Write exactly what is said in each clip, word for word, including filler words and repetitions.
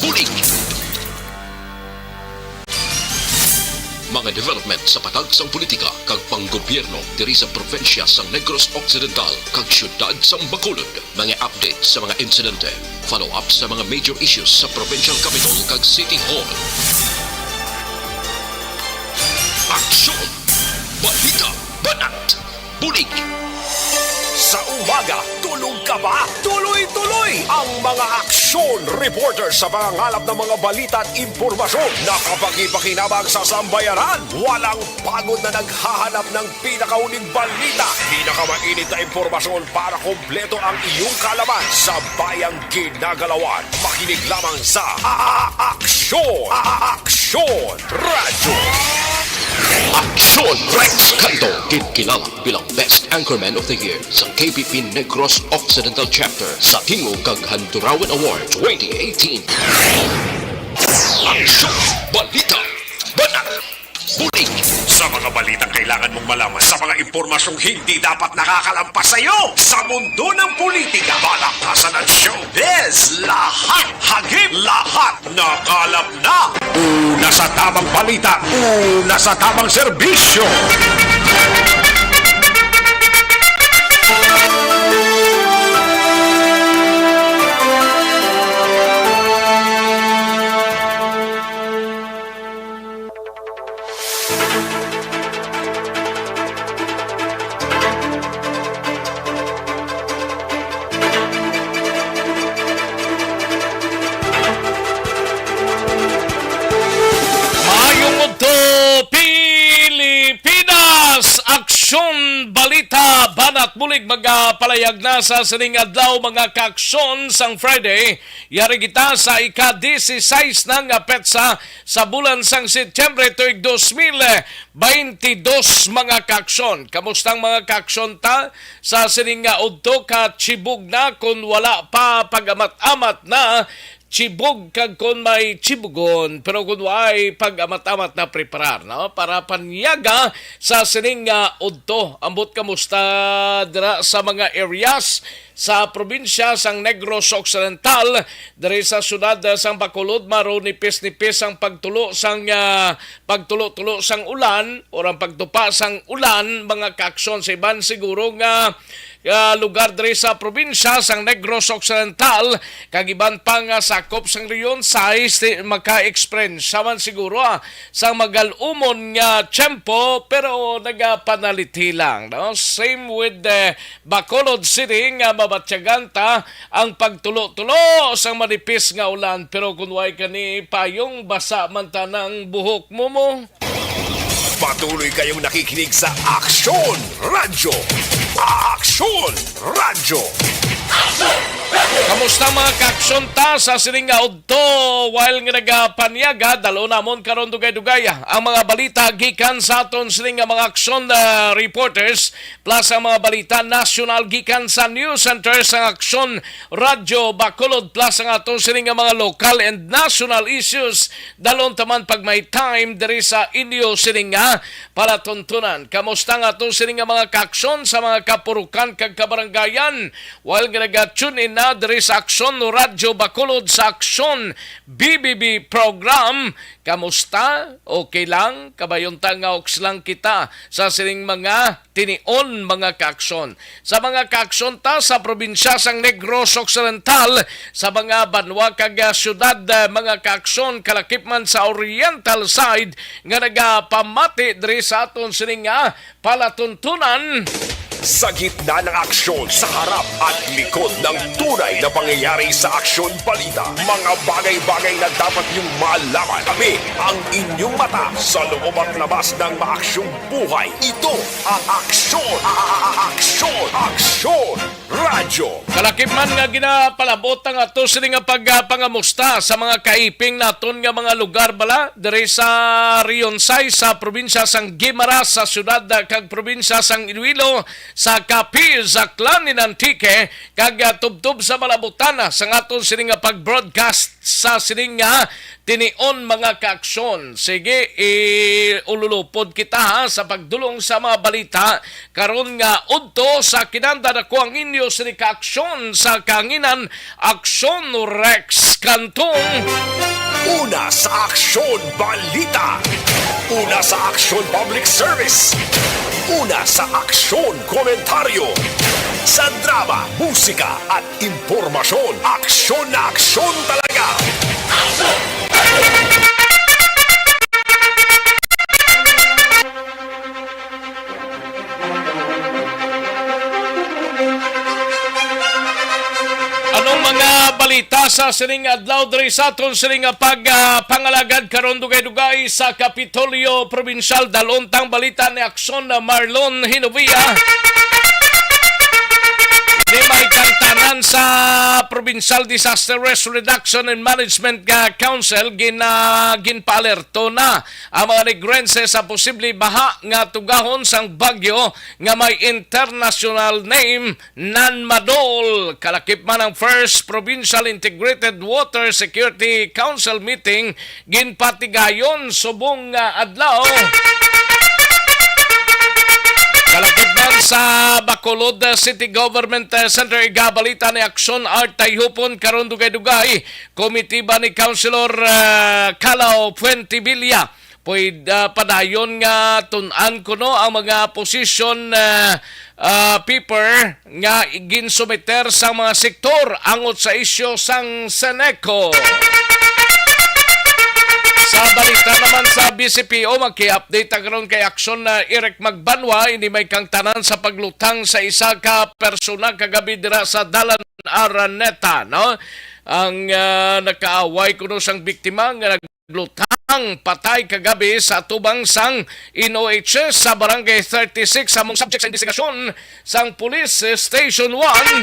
Bulig! Mga development sa patag sang politika kag panggobyerno diri sa probinsya sang Negros Occidental kag siyudad sang Bacolod. Mga update sa mga insidente, follow-up sa mga major issues sa provincial capital kag city hall. Aksyon! Balita! Banat! Bulig! Sa umaga, tulog ka ba? Tuloy-tuloy ang mga aksyon reporter sa pangangalap ng mga balita at impormasyon na kapakipakinabang sa sambayanan. Walang pagod na naghahanap ng pinakauling balita, pinakamainit na impormasyon para kompleto ang iyong kaalaman sa bayang ginagalawan. Makinig lamang sa A-, A-, Aksyon! A-, A-, Aksyon! Radyo. Aksyon Rex Canto, ginkilala bilang Best Anchorman of the Year sa K B P Negros Occidental Chapter sa Tingog kag Handurawan Award twenty eighteen. Aksyon! Balita! Banat! Bulig! Sa mga balitang kailangan mong malaman, sa mga impormasyong hindi dapat nakakalampas sa iyo, sa mundo ng politika, balaktasan at showbiz, lahat, hagip, lahat, nakalap na! Una sa tamang balita, una sa tamang serbisyo. Maayong udto, Pilipinas! Aksyon, balita, banat bulig magapalayag na sa sining adlaw, mga kaaksyon, sang Friday. Yari kita sa ika-dieciséis na nga petsa sa bulan sang Setyembre tuig dos mil baintidos, mga kaaksyon. Kamusta ang mga kaaksyon ta sa sining nga udto? Katibog na, kun wala pa, pag-amat-amat na, tibog kag kun may tibugon, pero kun way, pag-amat-amat na preparar, no? Para panyaga sa sining nga udto. Ambot kamusta dira sa mga areas sa probinsya sang Negros Occidental, diri sa siyudad, ah, sang Bacolod, maro nipis-nipis ang pagtulo sang, ah, pagtulo-tulo sang ulan or ang pagtupa sang ulan, mga kaaksyon. Sa iban siguro nga, ah, lugar diri sa probinsya sang Negros Occidental kag iban pa nga sakop sang Region sais, ti-, maka-eksperyensya man siguro, ah, sang magal-umon nga tiyempo, pero nagapanalithi lang, no? Same with the Bacolod City nga mabatyagan ta ang pagtulo-tulo sang manipis nga ulan, pero kun way kani payong, basa man tanang buhok mo mo. Patuloy kayong nakikinig sa Aksyon Radyo. Aksyon Radyo. Kamusta, mga kaaksyon ta sa sining nga udto? While nga nagapanyaga, dalo namon karon dugay-dugay ang mga balita gikan sa aton sining nga mga aksyon, ah, reporters. Plus ang mga balita nasyonal gikan sa news center sang Aksyon Radyo Bacolod, plus ang aton sini nga mga local and national issues. Dalon taman pag may time diri sa inyo sini nga palatuntunan. Kamusta ang aton sini nga mga kaaksyon sa mga kapurukan kag kabarangayan? While nga naga-tune in na diri sa Aksyon Radyo Bacolod sa Aksyon B B B program, kamusta? Okay lang? Kabayon ta nga uks lang kita sa sining mga tinion, mga kaaksyon. Sa mga kaaksyon ta sa probinsya sang Negros Occidental, sa mga banwa kag, ah, siyudad, ah, mga kaaksyon, kalakip man sa oriental side nga nagapamati diri sa aton sining nga palatuntunan. Sa gitna ng aksyon, sa harap at likod ng tunay na pangyayari sa Aksyon Balita, mga bagay-bagay na dapat niyong malaman. Kami ang inyong mata sa loob at labas ng maaksyong buhay. Ito ang Aksyon, a-, a-, a-, Aksyon, Aksyon Radyo. Kalakip man nga ginapalabot ang ato sini nga pagpangamusta sa mga kaiping naton nga mga lugar bala diri sa Region sais, sa probinsya sang Guimaras, sa siyudad, ah, kag probinsya sang Iloilo, sa Capiz, Aklan, and Antique, kag, ah, tubtob sa malabutan, ah, sang aton sini nga pag-broadcast sa sining nga tinion, mga kaaksyon. Sige, iululupod kita, ha, sa pagdulong sa mga balita karon nga udto. Sa kinanda nako ang inyo sini ka-aksyon sa kahanginan, Aksyon Rex Cantong. Una sa Aksyon Balita. Una sa Aksyon Public Service. Una sa Aksyon Komentaryo. Sa drama, musika at impormasyon, aksyon na aksyon talaga. Anong mga balita sa sining adlaw diri sa aton sining nga pag, ah, pangalagad karon dugay-dugay sa Kapitolyo Probinsyal? Dalon tang balita ni Aksyon na Marlon Hinovia. Di may kangtanan sa Provincial Disaster Risk Reduction and Management, ah, Council gina-, ginpaalerto na ang mga Negrense sa posible baha nga tugahon sang bagyo nga may international name Nanmadol. Kalakip man ang First Provincial Integrated Water Security Council meeting ginpatigayon subong nga adlaw. Kalakip man sa Bacolod City Government Center, igabalita ni Aksyon Art Tayhupon karon dugay-dugay, komitiba ni Councilor, ah, Calao Fuentebilla. Pwede, ah, padayon nga tun-an kuno ang mga position, ah, ah, paper nga ginsumiter sa mga sektor angot sa isyu sang Seneco. Sa balita naman sa B C P O, magki-update ta karon kay Aksyon na Eric Magbanwa, ini may kangtanan sa paglutang sa isa ka persona kagabi dira sa Dalan Araneta, no? Ang, ah, nakaaway kuno sang biktima nga naglutang patay kagabi sa atubang sang N O H S sa Barangay thirty-six, samong subject sa investigasyon sang Police Station one.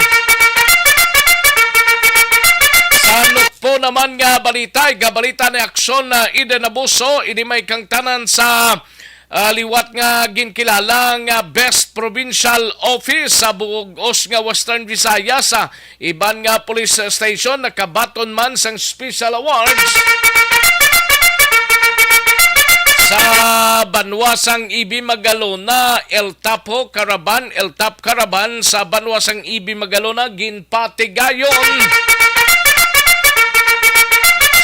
Sa Nukpo naman nga balita, igabalita ni Aksyon na Eden Abuso, ini may kangtanan sa, ah, liwat nga ginkilala nga Best Provincial Office sa bug-os nga Western Visayas. Sa iban nga police station, nakabaton man sang special awards. Sa banwa sang Ibi Magalona, El Tapo Caravan, El Tap Caravan sa banwa sang Ibi Magalona, ginpatigayon.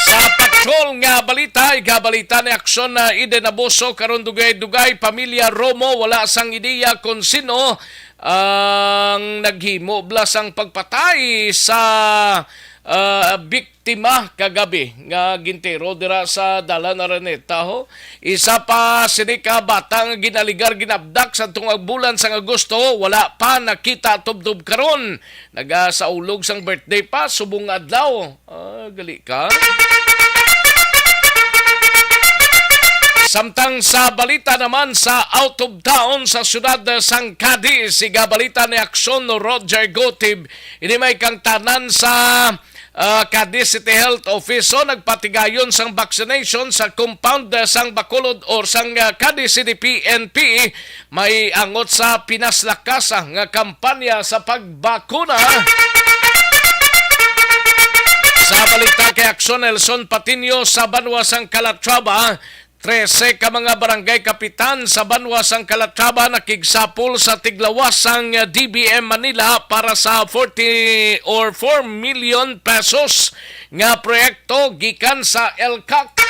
Sa patrol nga balita, igabalita ni Aksyon na Eden Abuso, karon dugay-dugay, pamilya Romo, wala sang ideya kon sino ang naghimo bala sang pagpatay sa, ah, biktima kagabi nga gintiro dira sa Dalan Araneta, ho. Isa pa sini ka bata nga ginaligar ginabdak sa tungag bulan sang Agosto, wala pa nakita tubtob karon. Nagasaulog sang birthday pa subong nga adlaw. Ah, gali ka. Samtang sa balita naman sa out of town sa siyudad sang Cadiz, igabalita ni Aksyon Roger Gotib, ini may kangtanan sa, ah, Cadiz City Health Office. So, nagpatigayon sang vaccination sa compound, ah, sang Bacolod or sang, ah, Cadiz City P N P. May angot sa pinaslakas, ah, nga kampanya sa pagbakuna. Sa balita kay Aksyon, Nelson Patiño, sa banwa sang Calatrava, trese ka mga barangay kapitan sa banwa sang Calatrava nakigsapol sa tiglawas sang D B M Manila para sa forty or four million pesos nga proyekto gikan sa ELCAC.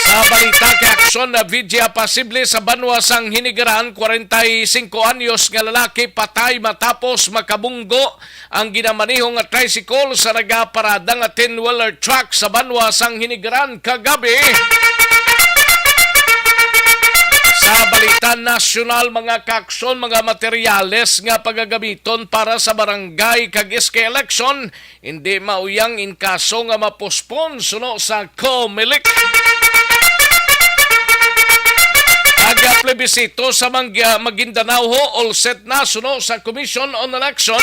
Sa balita kay Aksyon, na video posible sa banwa sang Hinigaran, kwarenta y singko anyos nga lalaki patay matapos makabunggo ang ginamaneho nga tricycle sa nagaparada nga ten-wheeler truck sa banwa sang Hinigaran kagabi. Sa balita nasyonal, mga kaaksyon, mga materyales nga pagagamiton para sa barangay kag S K election, hindi mauyang in kaso nga mapospon suno sa Comelec. Aga plebisito sa Mang-, Maguindanao, ho, all set na suno sa Commission on Election.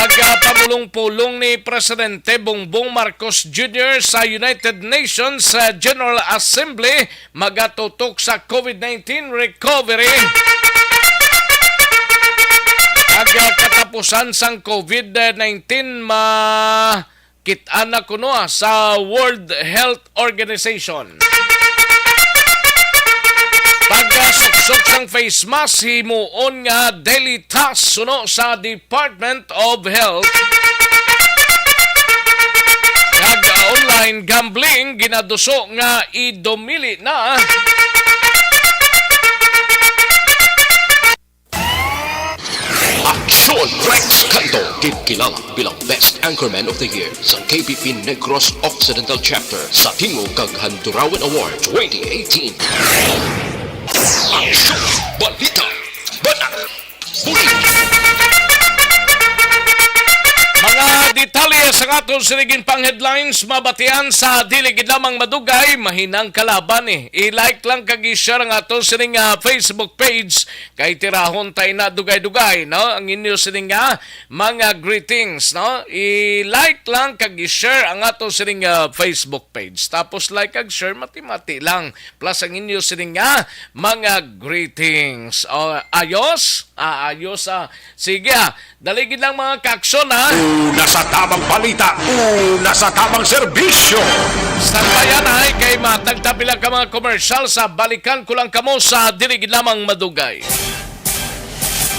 Aga pamulong-pulong ni Presidente Bongbong Marcos Junior sa United Nations, ah, General Assembly magatutok sa COVID nineteen recovery. Ag, ah, katapusan sang COVID nineteen makit-an na kuno, ah, sa World Health Organization. Pagkasuksok Sok sang face mask, himuon nga daily task suno sa Department of Health. Kag, ah, online gambling, ginaduso nga idumili na. Aksyon Rex Canto, gid kilala bilang Best Anchorman of the Year sa K P P Negros Occidental Chapter sa Tingog kag Handurawan Award twenty eighteen. Aksyon! Balita! Banat! Bulig! Mga detalye sa aton sining pang headlines mabatian sa dili gid lamang madugay, mahinang kalaban eh. I-like lang kag i-share ang aton sining, ah, Facebook page kay tirahon tay na dugay-dugay, no? Ang inyo sining nga mga greetings, no? I-like lang kag i-share ang aton sining, ah, Facebook page. Tapos like kag share, mati-mati lang. Plus ang inyo sining nga mga greetings. O, ayos? Ah, ayos, ah. Sige, ah. Dali gid lang, mga kaaksyon, ha? Una sa tamang balita, una sa tamang serbisyo. Standby anay kay matagtapi lang ka mga commercial sa balikan ko lang kamo sa dili gid lamang madugay.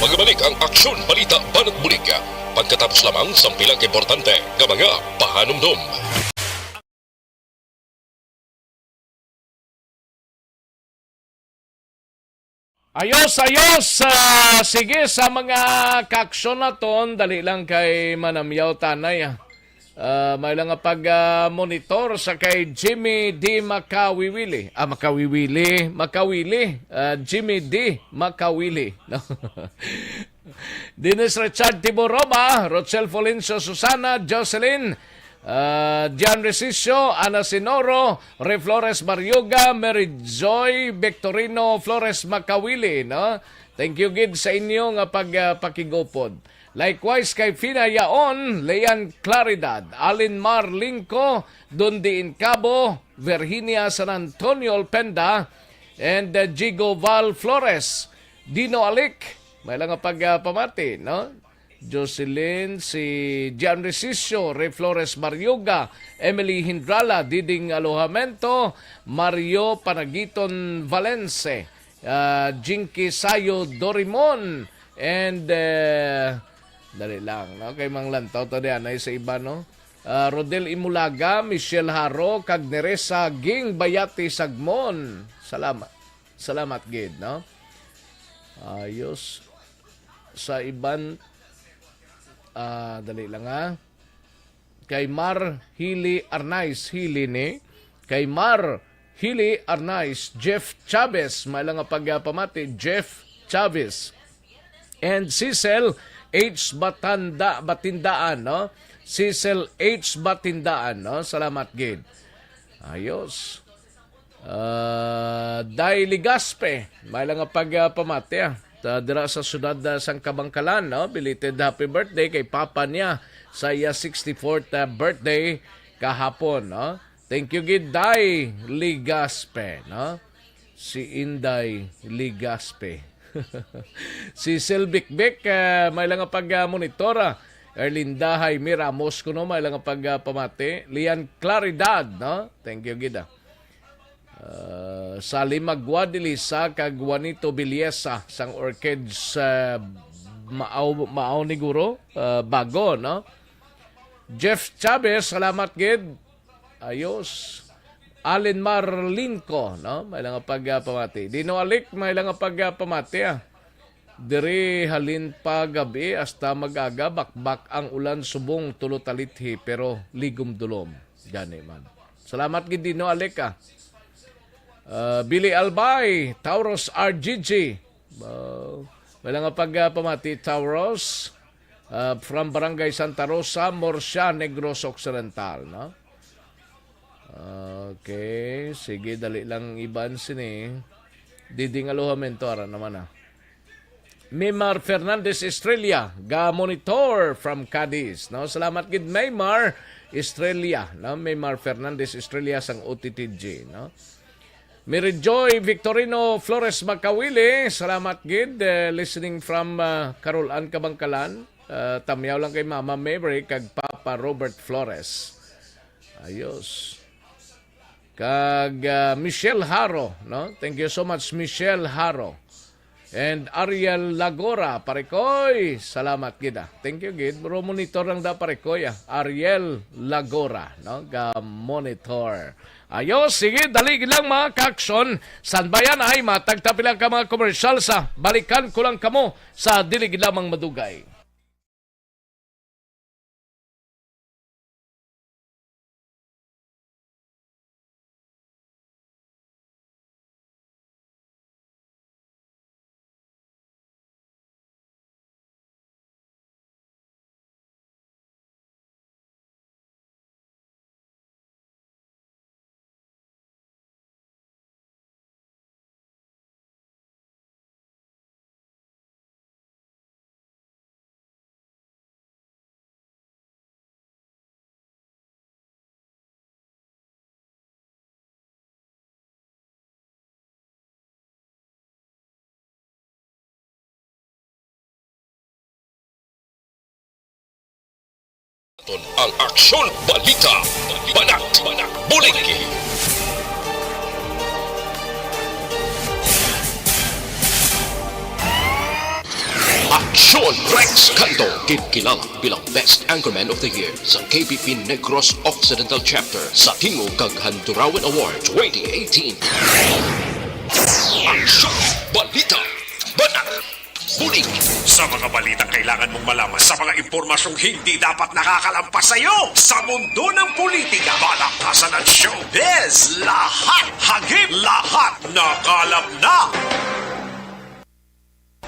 Magabalik ang Aksyon Balita Banat Bulig. Pagkatapos lamang sang pila ka importante nga mga pahanumdom. Ayos, ayos. Ah, sige, sa mga kaaksyon naton, dali lang kay manamyaw tanay, ah. Ah, may lang nga pag, ah, monitor sa kay Jimmy D Makawiwili. Ah, Makawiwili, Makawili. Ah, Jimmy D Makawili, no? Dennis Richard Tiburoma, Rochelle Folencio Susana, Jocelyn, ah, John Resicio, Ana Sinoro, Ray Flores Barriuga, Mary Joy Victorino Flores Makawili, no? Thank you gid sa inyo nga pag, ah, pakigupod. Likewise kay Fina Yaon, Lean Claridad, Alin Mar Lingco, Dondi Incabo, Virginia San Antonio Olpenda, and, uh, Jigo Val Flores, Dino Alic, may lang nga pag, uh, pamati, no? Jocelyn, si John Resicio, Ray Flores Barriuga, Emily Hindrala, Diding Alojamento, Mario Panagiton Valence, ah, Jinky Sayo Dorimon, and, eh, dali lang, no? Kay manglantaw ta diyan ay sa iba, no? Ah, Rodel Imulaga, Michelle Haro, kag Neresa Ging Bayati Sagmon. Salamat. Salamat gid, no? Ayos. Sa iban, ah, dali lang, ha. Kay Mar Hili Arnaiz, Hili ni. Kay Mar Hili Arnaiz, Jeff Chavez, may lang nga pagpamati, Jeff Chavez. And Cecil H Batanda, Batindaan, no? Cecil H Batindaan, no? Salamat gid. Ayos. Ah, Day Ligaspe, may lang nga pag, ah, pamati, ah. Sa, dira sa siyudad, ah, sang Kabangkalan, no? Belated happy birthday kay papa niya sa iya sixty-fourth, ah, birthday kahapon, no? Thank you gid, Day Ligaspe, no? Si Inday Ligaspe. Si Silvic Vic, ah, may lang nga pag, ah, monitor, ah. Erlinda Jaime Ramos kuno, may lang nga pag, ah, pamati. Lian Claridad, no? Thank you gid, ah. Ah, Sally Magua de Lisa kag Juanito Biliesa sang Orchids, ah, Maaw, Maaw ni Guro, ah, Bago, no? Jeff Chavez, salamat gid. Ayos. Allen Marlinco, no? May lang nga pag, ah, pamati. Dino Alic, may lang nga pag, ah, pamati, ah. Diri halin pa gab-i hasta mag-aga, bakbak ang ulan subong tulo talithi, pero ligom dulom. Gani man. Salamat gid, Dino Alic, ah. Ah, Billy Albay, Taurus R G G. Wow. Wala nga pag, ah, pamati, Taurus. Ah, from Barangay Santa Rosa, Murcia, Negros Occidental, no? Okay, sige, dali lang iban sini. Diding Alojamento, ara naman, ah. Maymar Fernandez Estrella, ga monitor from Cadiz, no? Salamat gid, Maymar Estrella, no? Maymar Fernandez Estrella sang O T T G, no? Mary Joy Victorino Flores Makawili, salamat gid, eh, listening from, ah, Carol Ann Kabangkalan. Ah, tamyaw lang kay Mama Mary kag Papa Robert Flores. Ayos. Kag, ah, Michelle Haro, no? Thank you so much, Michelle Haro. And Ariel Lagora, pare koy, salamat gid, ah. Thank you gid. Bro, monitor lang da, pare koy, ah. Ariel Lagora, no? Ga monitor. Ayo, sige, dali lang, mga kaaksyon. San ba yan ay matag ta pila ka mga commercial sa balikan ko lang kamo sa dili gid lamang madugay. Ang Aksyon Balita, Banat, Bulig. Aksyon Rex Canto, kinkilala bilang Best Anchorman of the Year sa K B P Negros Occidental Chapter sa Tingog kag Handurawan Award twenty eighteen. Aksyon Balita, Banat, Bulig. Sa mga balitang kailangan mong malaman, sa mga impormasyong hindi dapat nakakalampas sa iyo, sa mundo ng politika, balakasan at showbiz, lahat hagip, lahat nakalap na.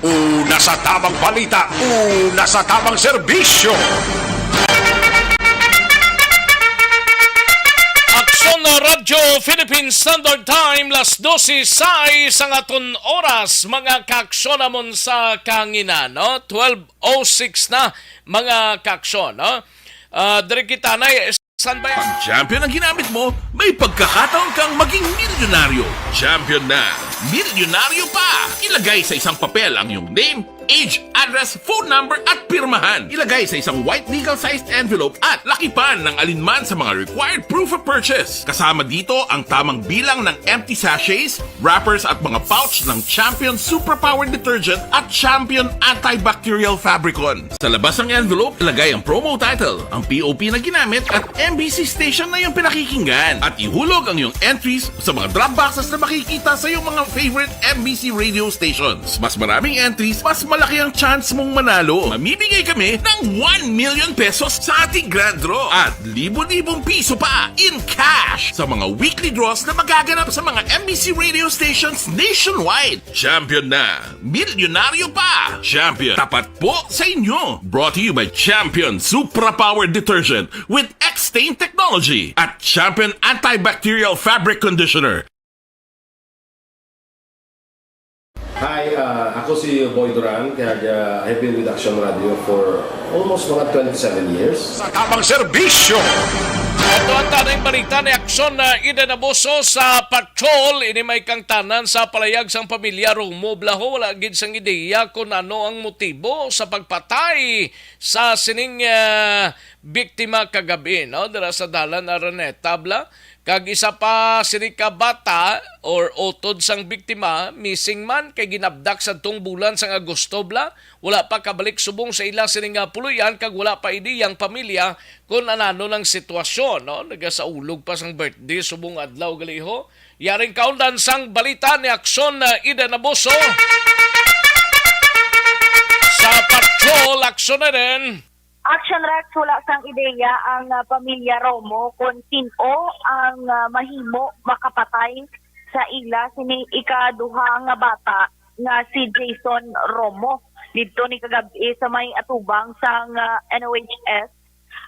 Una sa tamang balita, una sa tamang serbisyo. Aksyon na Radyo Philippine Standard Time, las dose sais ang aton oras, mga kaaksyon namon sa kahanginan, no? Twelve oh six na, mga kaaksyon, no? Ah, diri kita na, eh, saan ba yan? Pag champion ang ginamit mo, may pagkakataon kang maging milyonaryo. Champion na, milyonaryo pa! Ilagay sa isang papel ang iyong name, age, address, phone number, at pirmahan. Ilagay sa isang white legal-sized envelope at lakipan ng alinman sa mga required proof of purchase. Kasama dito ang tamang bilang ng empty sachets, wrappers, at mga pouch ng Champion Superpower Detergent at Champion Antibacterial Fabricon. Sa labas ng envelope, ilagay ang promo title, ang P O P na ginamit, at M B C station na iyong pinakikinggan. At ihulog ang iyong entries sa mga drop boxes na makikita sa iyong mga favorite M B C radio stations. Mas maraming entries, mas malaki ang chance mong manalo. Mamimigay kami ng one million pesos sa ating grand draw at libo-libong piso pa in cash sa mga weekly draws na magaganap sa mga M B C radio stations nationwide. Champion na! Milyonaryo pa! Champion, tapat po sa inyo! Brought to you by Champion Supra Power Detergent with X-Stain Technology at Champion Antibacterial Fabric Conditioner. Hi, ah, ako si Boy Duran, kag, ah, I've been with Action Radio for almost mga twenty-seven years. Sa tamang serbisyo. Ato ang tanang balita ni Aksyon na Eden Abuso sa patrol. Ini may kangtanan sa palayag sang pamilya Romo Blaho. Wala gid sang ideya kung ano ang motibo sa pagpatay sa sining, ah, biktima kagabi, no? Dira sa Dalan Araneta, bla. Kag isa pa sini ka bata or utod sang biktima, missing man kay ginabdak sadtong bulan sang Agosto, bla. Wala pa kabalik subong sa ila sini nga puloy-an kag wala pa ini ang pamilya kon anano nang sitwasyon, no? Nagasaulog pa sang birthday subong adlaw gali ho. Yaring kaundan sang balita ni Aksyon na Eden Abuso. Sa Patrol, Aksyon na din. Action Rex, wala sang ideya ang, ah, pamilya Romo kon sin-o ang, ah, mahimo makapatay sa ila sini ikaduha nga bata nga si Jason Romo. Didto ni kagab-i sa may atubang sang, ah, N O H S,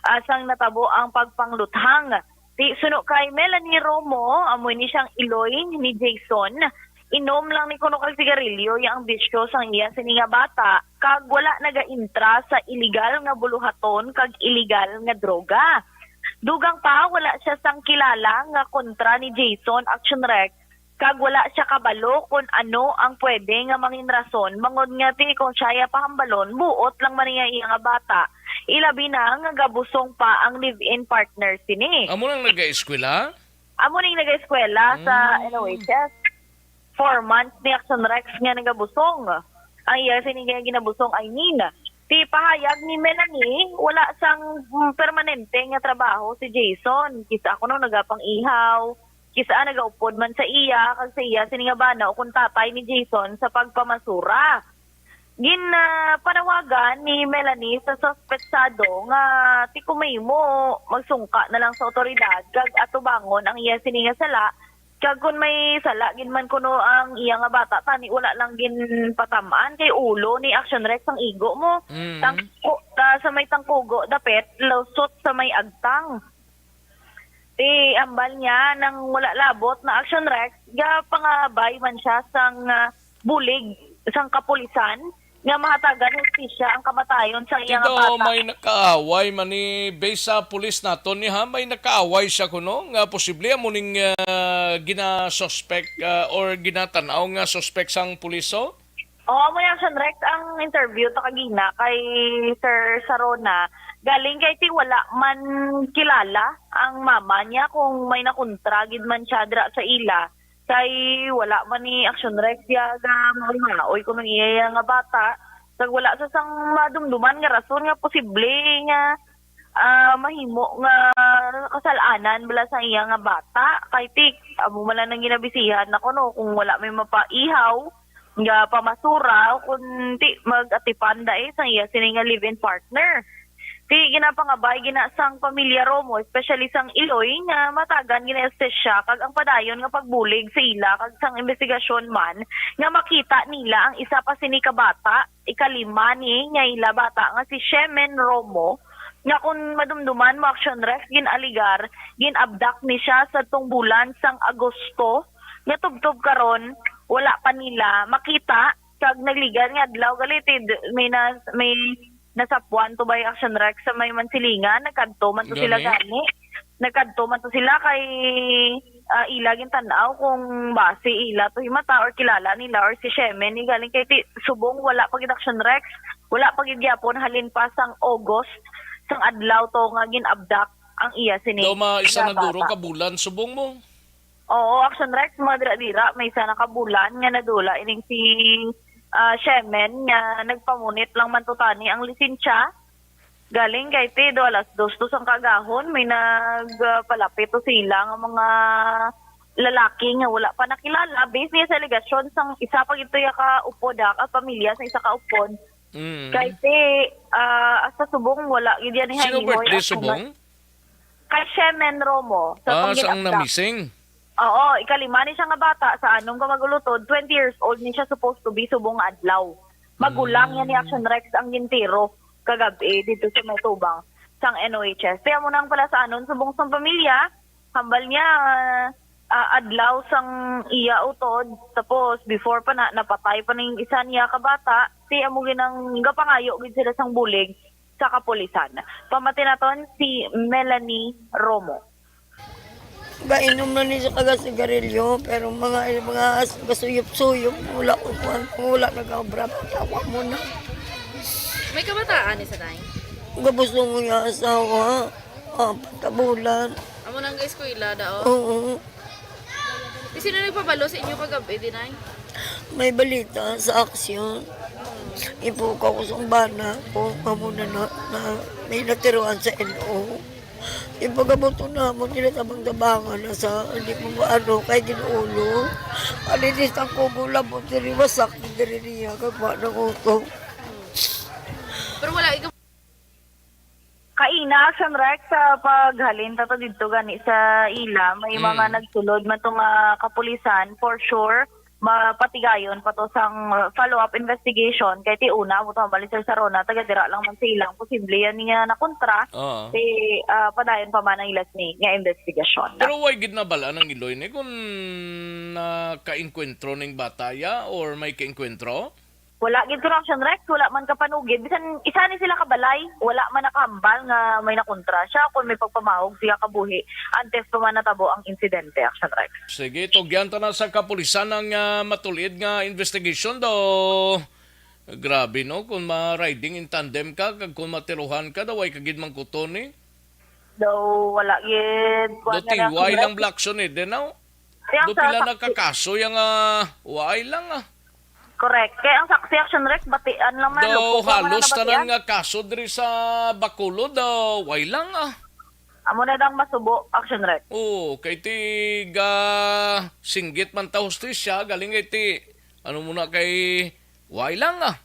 ah, sang natabo ang pagpangluthang. Ti, suno kay Melanie Romo, amo ini siyang iloy ni Jason. Inom lang ni kuno kag sigarilyo ya ang bisyo sang iya sini nga bata, kag wala nagaintra sa iligal nga buluhaton kag iligal nga droga. Dugang pa, wala siya sang kilala nga kontra ni Jason Action Rex, kag wala siya kabalo kon ano ang pwede nga mangin rason, bangod nga ti kon siya ya pahambalon, buot lang man niya iya nga bata, ilabi na nga gabusong pa ang live-in partner sini. Amo nang nagaeskwela? Amo ning nag-eskwela sa Mm. N O H S. Four months ni Action Rex nga nagabusong. Ang iya sini nga ginabusong, I mean, ti pahayag ni Melanie, wala sang, mm, permanente nga trabaho si Jason. Kis-a kuno nagapang-ihaw, kis-a nagaupod man sa iya, kag sa iya sini nga bana o kung tatay ni Jason sa pagpamasura. Gin, ah, panawagan ni Melanie sa suspetsado nga ti kung mahimo, magsungka na lang sa awtoridad kag atubangon ang iya sini nga sala. Kag kung may sala gid man kuno ang iya nga bata, tani wala lang ginpatam-an kay ulo ni Action Rex ang igo mo. Mm. Tangko, ta, sa may tangkugo, dapit, lusot sa may agtang. Ti ambal niya nang wala labot na Action Rex, gapangabay man siya sang, ah, bulig sang kapulisan nga mahatagan hustisya ang kamatayon sa Ti iya nga daw bata. May nakaaway man ni, based sa pulis naton ni, ha, may nakaaway siya kuno nga posible amo ning, ah, ginasuspect, ah, or ginatanaw nga suspect sang pulis, oh? Oo, amo ni Action Rex ang interview ta kagina kay Sir Sarona. Galing kay ti wala man kilala ang mama niya kung may nakontra gid man siya dira sa ila. Kay wala man ni Action Rex ya ga maulmaoy kuno iya nga bata. Kag wala sa sang madumduman nga rason nga posible nga, ah, mahimo nga kasal-anan bala sa iya nga bata. Kay ti, amo man lang ang ginabisihan na kuno kung wala may mapaihaw nga pamasura o kung ti mag-atipan da eh sa iya sini nga live-in partner. Ti ginapangabay gina sang pamilya Romo, especially sang Iloy, nga matagan gina siya kag ang padayon nga pagbulig sa ila kag sang investigasyon man nga makita nila ang isa pa sini ka bata, ikalima ni nga ila bata nga si Shemen Romo, nga kun madumduman mo Action Rex, gin-aligar, gin-abduct ni siya sa tong bulan sang Agosto, nga tubtob karon wala pa nila makita, kag nagligan nga adlaw gali ti d-, may na, may nasapuan to by Action Rex sa may Mansilingan, nagkadto man to sila Gani. Gani. Nagkadto man to sila kay, ah, ila gintan-aw kung basi ila to himata or kilala nila or si Shemen ni galing kay ti, subong wala pa gid Action Rex, wala pa gid gyapon halin pa sang August, sang adlaw to nga gin-abduct ang iya sini Daw ma-, isa nga na duro bata. Ka bulan subong mo. Oo, Action Rex, mga dira-dira, may isa na ka bulan nga nadula ining si, ah, Shemen nga nagpamunit lang man to tani ang lisensya. Galing kay ti do alas dos to sang kagahon, may nag, ah, palapit to sila nga mga lalaki nga wala pa nakilala. Based niya sa alegasyon sang isa pa gid to ya ka upod, ah, ka pamilya sa isa ka upod. Mm. Kay ti, ah, hasta subong wala gid yan Sino ihalimoy birthday at subong? Kay Shemen Romo, sa Ah, sa ang pangginabdak. Na-missing? Oo, ikalima ni siya nga bata sa anom ka mag-ulutod, twenty years old ni siya supposed to be subong nga adlaw. Magulang niya ni Mm. Action Rex ang gintiro kagab-i dito sa may tubang sang N O H S. Kaya mo nang pala sa anon subong sang pamilya, hambal niya, ah, adlaw sang iya utod, tapos before pa na, napatay pa ning isa niya ka bata, ti amo ginang gapangayo gid sila sang bulig sa kapulisan. Pamati naton si Melanie Romo. Gainom na ni siya kaga sigarilyo, pero mga, mga as-, gasuyop-suyop, wala ko kuwan, wala nag-obra, tawa mo na. May kabataan ni sa day? Gabusong niya asawa, apat ka bulan. Amo nang eskwela da, oh. Oo. Di sino nagpabalo sa inyo kagabi, Dinay? May balita sa aksyon. Ipukaw ko sa bana ko, amo na, na, na may natiruan sa N O. Ipagabuto namon nila sa bangdabangan na sa, hindi mo ano, kay ginuulo. Alinis ang kubo, labot, diri wasak, diri niya, kagwa ng utok. Pero wala ikaw Kaina, Action Rex, sa paghalin ta to didto gani sa ila, may mga Mm. nagsulod man to nga kapulisan, for sure, mapatigayon pa to sang follow-up investigation. Kay ti una, mo to, hambal ni Sir Sarona, taga dira lang man sa ilang posible yan niya nakontra. Oo. Ti, ah, padayon pa man ang ilas ni nga investigasyon. Pero why gid nabal-an ang Iloy ni kung nakaengkwentro ning bata ya or may kaengkwentro? Wala gid ko na, Action Rex, wala man kapanugid. Bisan isa ni sila kabalay, wala man nakahambal nga may nakontra siya kung may pagpamahog siya kabuhi antes pa man natabo ang insidente, Action Rex. Sige, tugyan ta na sa kapulisan ang, ah, matulid nga investigation daw. Grabe, no? Kung ma-riding in tandem ka, kag kung matiruhan ka, daw ay kagid mangkuton, eh. Daw wala gid. Kuwan nga lang, Action Rec. Black Sunday, no? Kaya ang Do sa pila saksi nagkakaso yang, ah, waay lang, ah. Correct. Kaya ang saksi, Action Rec, batian lang na, Daw lupok lang na halos nabatian. Tanan nga kaso diri sa Bacolod, ah, way lang, ah. Amo na lang masubo, Action Rec. Oo, kay ti ga singgit man ta hustisya, galing kay ti, ano muna kay, way lang, ah.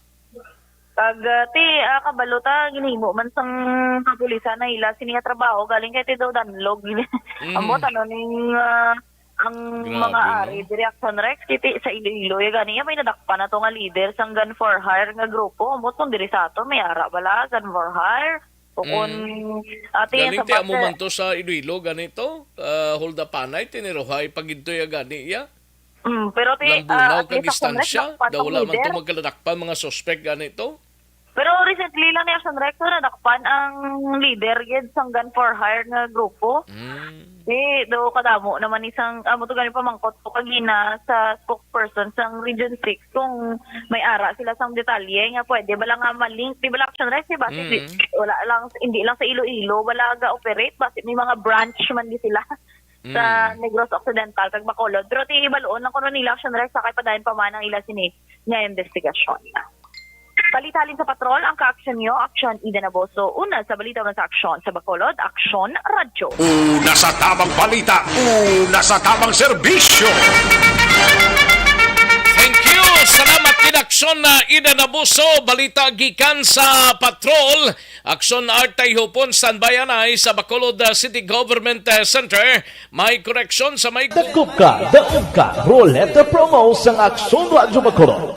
Pag, ah, ti, ah, kabalo ta, ginhimo man sang kapulisan na ila sini nga trabaho, galing kay ti daw danlog. Mhm. Ambot, ano, ning, ah, ang Grabe, mga no? Ari, diri, Action Rec, kiti sa Iloilo, ya gani, ya may nadakpan na to nga leader sang gun for hire nga grupo. Ambot kung diri sa ato, may ara bala, gun for hire. O kung, Mm. ah, ti, Galing sa ti amo Bacolod man to sa Iloilo, ganito, ah, hold up anay, tiniruhay, pagidto ya gani, ya. Mm, pero ti, Lambunaw ah, at kag least, Action Rec, distansya, dakpan daw ang wala man leader. To magkaladakpan mga suspect, ganito. Pero recently lang ni Action Rec, so nadakpan ang leader gid sang gun for hire nga grupo. Mm. Di, do kadamo naman isang, amo to gani pamangkot ko kagina sa spokesperson sang Region six kung may ara sila sang detalye nga pwede bala nga malink, di bala Action Rec, di ba? Mm. Wala lang, hindi lang sa Iloilo, wala ga-operate, basi may mga branch man di sila sa Mm. Negros Occidental kag Bacolod. Pero ti, bal-on lang kuno nila, Action Rec, sa kay padayon pa man ang ila sini nga investigasyon. Balita halin sa patrol, ang kaaksyon nyo, Aksyon Ida Naboso. Una sa balita, una sa aksyon sa Bacolod, Aksyon Radyo. Una sa tabang balita, una sa tabang serbisyo. Thank you. Salamat kid Aksyon na Ida Naboso. Balita gikan sa patrol. Aksyon Art Tayhupon, standby anay sa Bacolod, uh, City Government, uh, Center. May koreksyon sa may Dakop ka, daog ka, roleta promo sang Aksyon Radyo Bacolod.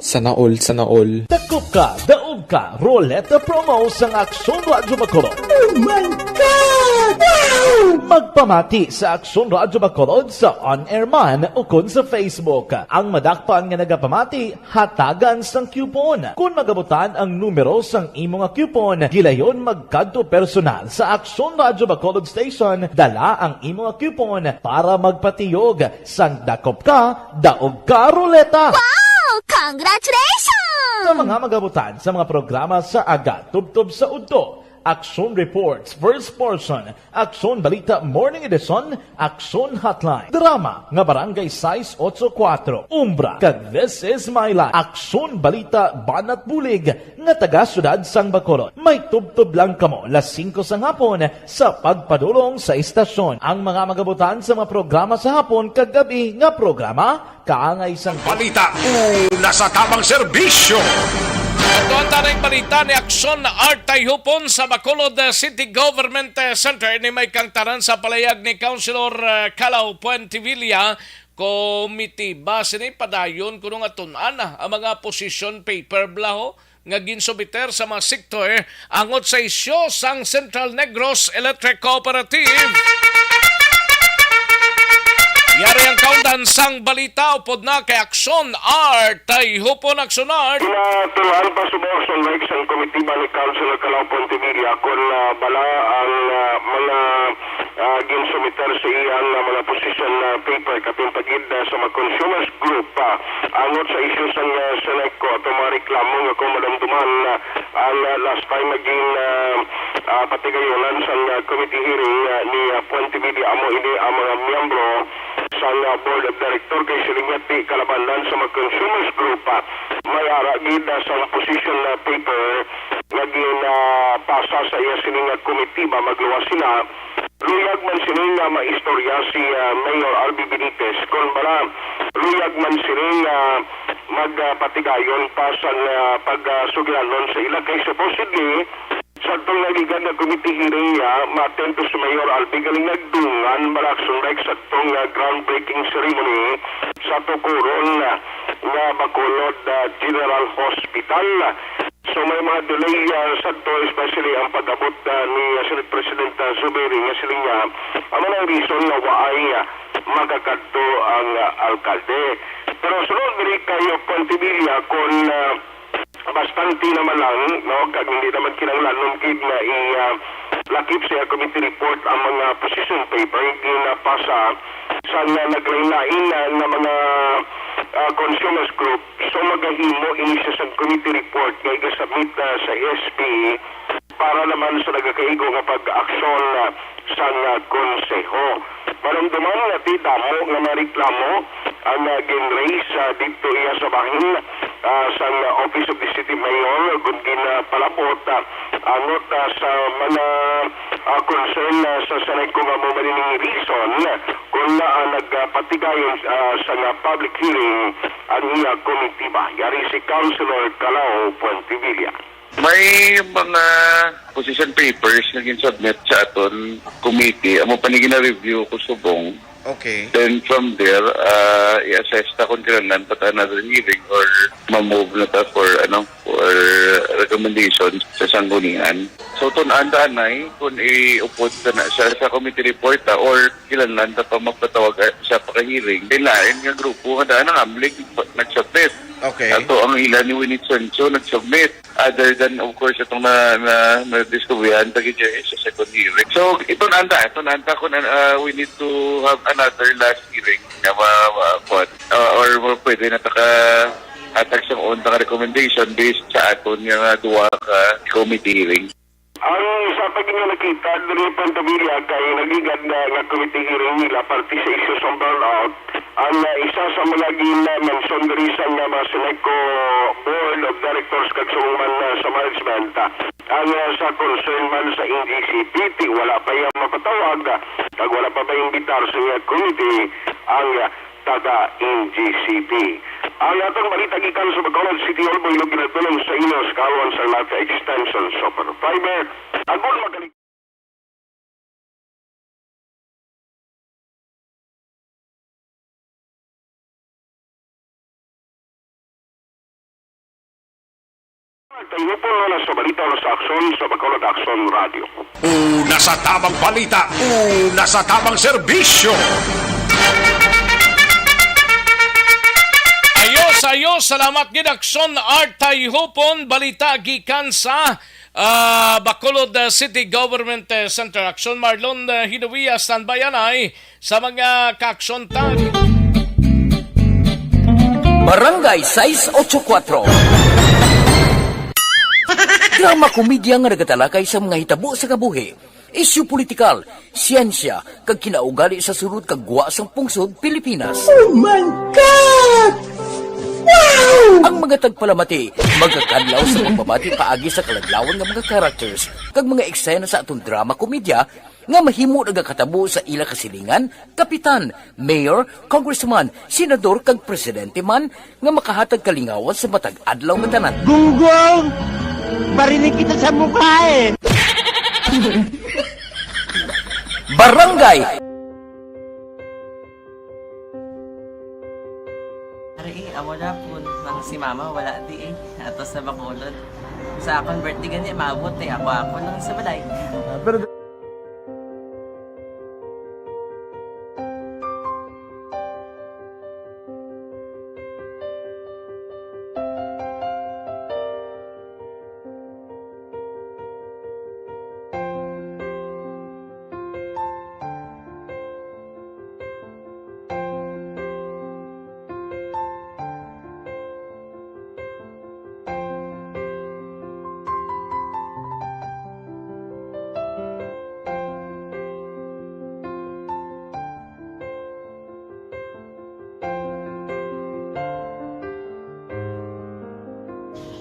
Sana all, sana all. Dakop ka, daog ka, roleta promo sang Aksyon Radyo Bacolod. Oh my God! Wow! Magpamati sa Aksyon Radyo Bacolod sa on-air man ukon sa Facebook. Ang madakpan nga nagapamati, hatagan sang coupon. Kon magabutan ang numero sang imo nga coupon, gilayon magkadto personal sa Aksyon Radyo Bacolod Station, dala ang imo nga coupon para magpatiyog sang dakop ka, daog ka ruleta. Wow! Congratulations! Sa mga magabutan sa mga programa sa aga tubtob sa udto, Aksyon Reports, First Portion, Aksyon Balita Morning Edition, Aksyon Hotline, drama nga Barangay sais otso kuwatro, Umbra, kag This Is My Life, Aksyon Balita Banat Bulig, nga taga Siyudad sang Bacolod. May tubtob lang kamo las singko sang hapon sa pagpadulong sa istasyon. Ang mga magabutan sa mga programa sa hapon kag gab-i nga programa, kaangay sang Balita, una sa tabang serbisyo. Ito ang tanang balita ni Aksyon Art Tayhupon sa Bacolod, uh, City Government, uh, Center. Ni may kangtaran sa palayag ni Councilor, uh, Calaw Puentevilla, komitiba sini padayon kuno nga tun-an, ah, ang mga position paper bala ho nga ginsubmiter sa mga sektor angot sa isyu sang Central Negros Electric Cooperative. Yari ang kaundan sang balita upod na kay Aksyon Art. Tayhupon, Aksyon Art. Ginatuluan pa subong sang Rex ang komitiba ni Councilor Calaw Pontevilla kon, ah, bala ang, ah, mga, ah, ginsumiter sa iyang, ah, mga position, ah, paper kapin pagid, ah, sa mga consumers group, ah, angot sa isyu sang, ah, Seneco ato mga reklamo nga kung madumduman, ah, ang, ah, last time naging, ah, ah, patigayonan sang, ah, committee hearing, ah, ni, ah, Pontevilla, amo ini ang mga miyembro sang, ah, board of director kay sila nga ti kalabanan sa mga consumers group, ah, may ara gid, ah, sang position, ah, paper nga ginapasa sa iya sini nga komitiba magluwas sila. Luyag man sini nga maistorya si, ah, Mayor Albi Benitez kon bala luyag man sini nga magpatigayon pa sang, ah, pagsugilanon sa ila kay supposedly sa tong naligan nga committee hearing niya, ma-attend to si Mayor Albi galing nagdungan bala Aksyon Bike sa tong, ah, groundbreaking ceremony sa Tukuron, ah, nga Bacolod, ah, General Hospital. So, may mga delay, ah, sadto, especially ang pag-abot, ah, ni, ah, Senate President, ah, Zubiri nga siling niya, amo na ang reason nga waay, ah, makakadto ang, ah, alkalde. Pero sunod diri kay Pontevilla, kon, ah, bastante naman lang, no, kag hindi naman kinahanglan gid nga i, ah, lakip sa committee report ang mga position paper ginapasa sa nga naglain-lain na, nga mga, ah, consumers group. So, magahimo ini siya sa committee report nga igasubmit, ah, sa S P para naman sa nagakaigo nga pag-aksyon, ah, sang, ah, konseho. Maramdaman nga ti damo nga mga reklamo ang, ah, gin-raise, ah, didto iya sa bahin, ah, sang, ah, Office of the City Mayor, ug ginapalabot, ah, angot, ah, sa mga, ah, concern, ah, sa Senate kung amo man ining reason kung, ah, nagpatigayon, ah, sa nga public hearing ang iya komitiba. Yari si Councilor Calao Fuentevilla. May mga position papers nga gin-submit sa aton committee, amo pa ni gina-review ko subong. Okay. Then from there, ah, i-assess ta kung kinahanglan pa ta another hearing or ma-move na ta for, ano, for recommendation sa sanggunian. So, tun-an ta anay kung iupod ta na siya sa committee report, ah, or kinahanglan ta pa magpatawag, ah, siya pa ka hearing. May lain nga grupo nga daan ang Amlig nag-submit. Okay. Ato ang ila ni Winnie Sancho nag-submit. Other than, of course, itong na, na, na-discoveryhan ta gid sa second hearing. So, ito na anta, ito na anta kung, uh, we need to have another last hearing na ma, ma, kuwan, uh, or pwede na taka atag sa unta nga recommendation based sa aton nga duha ka committee hearing. Ang sa pag inyo nakita diri, Pantabilla, kay nagligad na nga committee hearing nila parte sa issues on brownout. Ang, ah, isa sa mga gin-mention diri sa nga mga Seneco Board of Directors kag subong man, ah, sa management, ah, ang, ah, sa concern man sa N G C P, ti wala pa iya mapatawag, ah, kag wala pa ba imbitar sa iya committee ang, ah, taga N G C P. Ang atong balita gikan sa Bacolod City Hall, Iloilo, ginadulong sa inyo sa kaluan sa Life Extension Super Fiber. Agod magalik Tayo po na sa balita na sa aksyon sa Bacolod Aksyon Radio. Una sa tamang balita, una sa tamang serbisyo. Ayos, ayos. Salamat gid, Aksyon Art Tayhupon. Balita gikan sa, ah, Bacolod, ah, City Government, eh, Center. Aksyon Marlon, eh, Hinuia, standby anay sa mga kaaksyon ta. Barangay sais ocho kuatro. Drama komedya nga nagatalakay sa mga hitabo sa kabuhi, isyu politikal, siyensya, kag kinaugali sa sulod kag gwa sang pungsod Pilipinas. Oh my God! Wow! Ang mga tagpalamati magakadlaw sa pagbabati paagi sa kaladlawan nga mga characters kag mga eksena sa aton drama komedya nga mahimo nagakatabo sa ila kasilingan, kapitan, mayor, congressman, senador, kag presidente man nga makahatag kalingawan sa matag adlaw nga tanan. Gunggong! Barinig kita sa mukha eh! Barangay! Ari, eh, amo na po, nang si mama wala di eh. Ato sa Bacolod. Sa akon birthday gani, maabot eh. Ako, ako lang sa balay. Ah, pero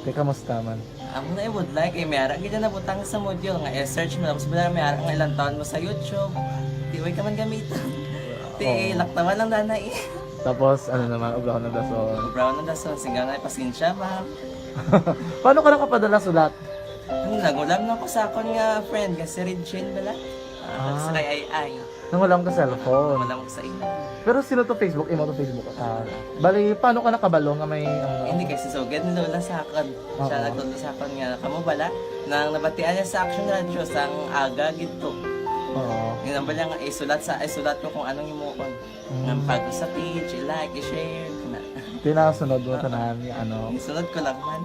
Teka, musta man? Amo na, I would like, eh, may ara gid na nabutang sa module nga i-search mo, tapos bala may ara nga ilang taon mo sa YouTube. Di, way ka man gamiton. Ti, oo, laktawan lang dana eh. Tapos, ano naman, ubrahon ng dason. Ubrahon ng dason, singgang na, pasensya, ma'am. Paano ka nakapadala sulat? Ano, nagulam na ako sa akon nga friend, nga si Regine bala. Ah, ah, sa kay Ay Ay. Nangulam ka cellphone. Wala mo sa imo. Pero sino to Facebook? Imo to Facebook? Ah, bali, paano ka nakabalo nga may, ano? Hindi, kay si Sugad ni Lola sa akon. Siya, oo, nagtudlo sa akon nga, kamo bala, nang nabatian niya sa Action Radio, sang aga gid to. Oo. Yun ang bala nga, isulat sa, isulat ko kung anong himuon. Mm. Nga pag sa page, i-like, i-share, na. Tinasunod mo, oo, tanan, ano? Isunod ko lang man.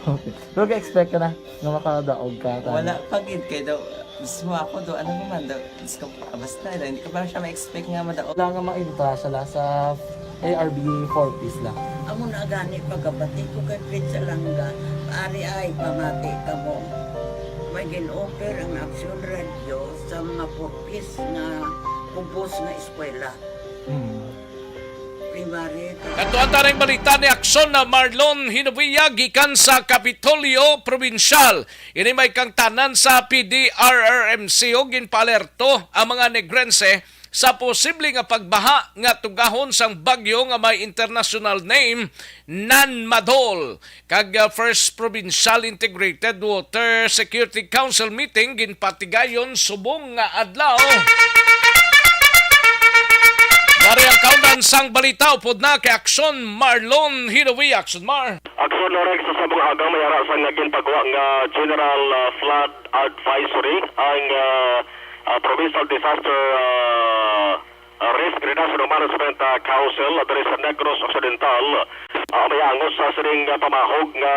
Okay. Pero ga-expect ka na nga makadaog ka, tanan? Wala pa gid, kay daw, mismo ako daw, ano naman daw, Diyos ko, basta, hindi ko pa siya ma-expect nga madaog. Wala nga maintra siya la sa A R B four Ps la. Amo na gani pagkabati ko kay Prince Alanga, ari ay pamati kamo. Gin-offer ang Aksyon Radio sa mga four Ps nga kubos nga eskwela. Hmm. Primary. Katuan ta ning balita ni Aksyon na Marlon Hinovia gikan sa Kapitolyo Probinsyal. Ini may kangtanan sa P D R R M C o ginpaalerto ang mga Negrense sa posible nga pagbaha nga tugahon sang bagyo nga may international name Nanmadol. Kag uh, First Provincial Integrated Water Security Council meeting ginpatigayon subong nga adlaw. Dari ang kaundan sang balita upod na kay Aksyon Marlon Hirowi. Aksyon Mar. Aksyon Rex, sa mga aga may ara sa nga ginpagwa nga General uh, Flood Advisory ang uh, uh, Provincial Disaster uh, uh, Risk Reduction and Management uh, Council uh, diri sa Negros Occidental. Uh, may angos sa sining uh, pamahog nga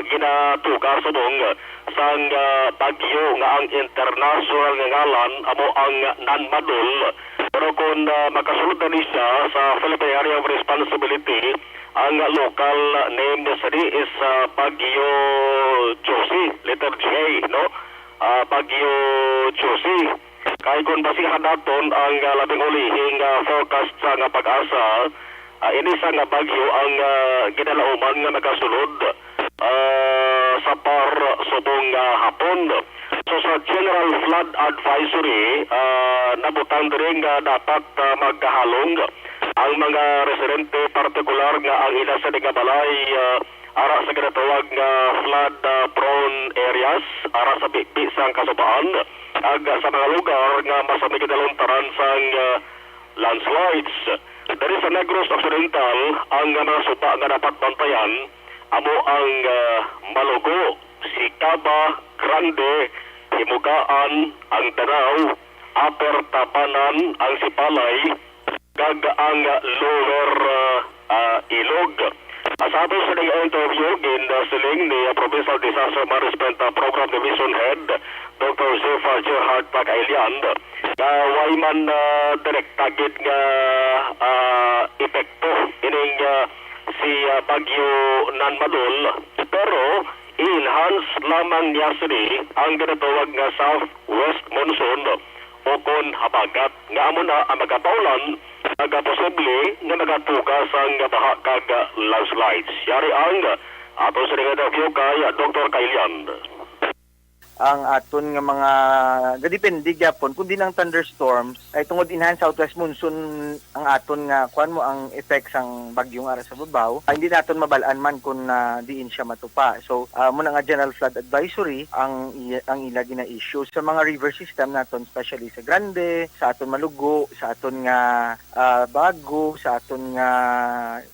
ginatuga subong sang uh, bagyo nga ang international nga ngalan amo ang Nanmadol. Pero kung uh, makasulod na ni siya sa Philippine Area of Responsibility, ang local name niya sini is uh, Bagyo Josie, letter J, no? Uh, Bagyo Josie. Kay kung basihan naton ang uh, labing ulihing uh, forecast sa nga pag-asa, uh, ini sa nga bagyo ang uh, ginalauman nga nagasulod uh, sa par subong uh, hapon. So sa General Flood Advisory, uh, nabutang diri nga dapat uh, magkahalong ang mga residente, partikular nga ang ila sa nga balay uh, ara sa ginatawag nga flood uh, prone areas, ara sa bibi sang kasubaan, ag sa mga lugar nga mas may kinaluntaran sang uh, landslides. Diri sa Negros Occidental, ang uh, mga suba nga dapat bantayan amo ang uh, Malugo, Sicaba Grande, Himugaan, ang Danao, Upper Tabanan, ang Sipalay, kag ang Lower uh, uh, Ilog. Sa ato sa ning interview, ginsiling ni uh, Provincial Disaster Management uh, Program Division Head Doctor Zephyr Gerhard Pagailian na way man uh, direkta gid nga uh, epekto ining uh, si uh, Bagyo Nanmadol, pero i-enhance lamang niya sini ang ginatawag nga southwest monsoon o kon habagat nga amo na ang magapaulan, nagaposible nga magatuga sang baha kag landslides. Yari ang ato sa nga interview kay Doctor Kailian. Ang aton nga mga gadepende gyapon kundi ang thunderstorms ay tungod enhanced southwest monsoon ang aton nga kuan mo ang effect sang bagyo nga ara sa babaw, ah, hindi naton mabal-an man kung na diin siya matupa. So, ah, mo na nga general flood advisory ang iya, ang ila gina-issue sa mga river system naton, especially sa Grande, sa aton Malugo, sa aton nga ah, Bago, sa aton nga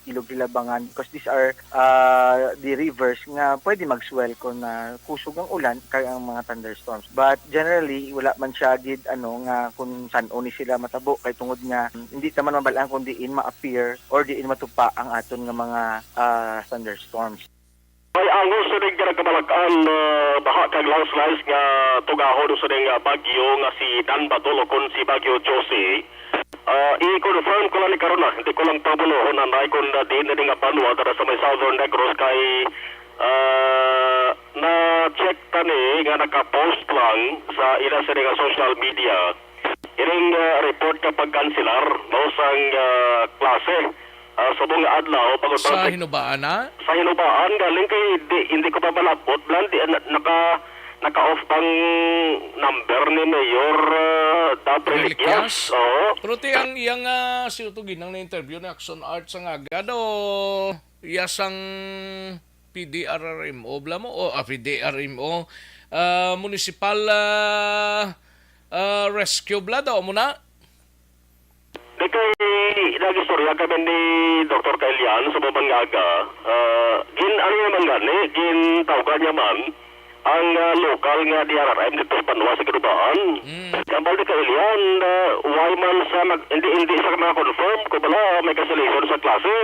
Ilog Hilabangan, because these are ah, the rivers nga pwede mag-swell kung na kusog ang ulan kag ang mga thunderstorms. But generally, wala man siya gid ano nga kung san-o ni sila matabo kay tungod nga hindi ta man mabal-an kung diin ma-appear or diin matupa ang aton nga mga ah, thunderstorms. May angos sa nagkarakamalakan uh, baha kag landslides nga tugahon sa ning uh, bagyo nga si Nanmadol o kon si Bagyo Josie. Uh, i-confirm ko lang ni karon na, hindi ko lang pabulohon na nai kung uh, diin na nga banwa dara sa may Southern Negros kay uh, na-check ta ni nga naka-post lang sa ila sa nga social media. Ining uh, report nga pagkanselar no sang uh, klase uh, subong nga adlaw pagod Sa Hinubaan na? Sa Hinubaan galing kay di, hindi ko pa malabot blan di na, naka naka-off bang number ni Mayor uh, Dab Reliquias. Oo. Pero ti ang iyang uh, si Utuginang na interview ni Action Art sa nga agad o iya sang P D R R M O bla mo o ah, P D R M O uh, municipal uh, uh, rescue bla daw mo na. Di kay nagistorya kami ni Doktor Kailian sa mga bangaga. Uh, gin ano naman gani, gin tawgan niya man ang uh, lokal nga D R R M dito sa banwa sa Ginubaan. Mm. Kambal ni Kailian, uh, why man sa mag, hindi hindi sa mga confirm ko bala may cancellation sa klase.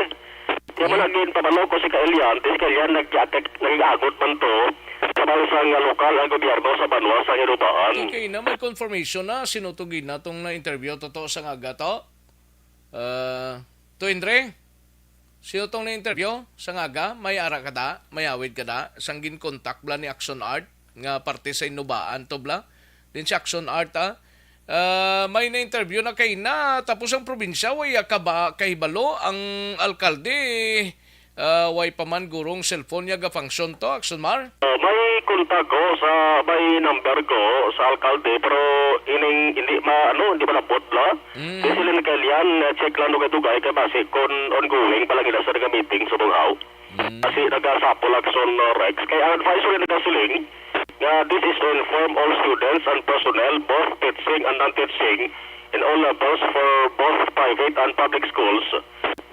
Kaya man lagi pabalo ko si Kailian, si Kailian nag-attack, nag-agot man to sa bangsa nga lokal ang gobyerno sa banwa sa Ginubaan. Okay na, may confirmation na. Sino to gina tong na-interview? Totoo sa nga gato? Uh, to Indre? Sino tong na-interview? Sa nga ga? May ara ka da? May awid ka da? Sang gin-contact bla ni Action Art? nga parte sa Inubaan to, bla. Din si Action Art, ah. Ah, may na-interview na kay na, tapos ang probinsya, way, ah, kaba-, kahibalo ang alkalde. Ah, way pa man gurong cellphone niya ga-function to, Action Mar? Ah, may kontak ko sa, may number ko sa alkalde, pero ining hindi ma-, ano, hindi malabot, bla. Mm. Di sila nagkalian, ah, check lang dugay-dugay, kay basi kung ongoing pa lang ila sa nga meeting sa Bunghaw. Mm. Kasi nagasapol Action, uh, Rex. Kay ang advisory nagasiling nga this is to inform all students and personnel, both teaching and non-teaching, in all levels for both private and public schools,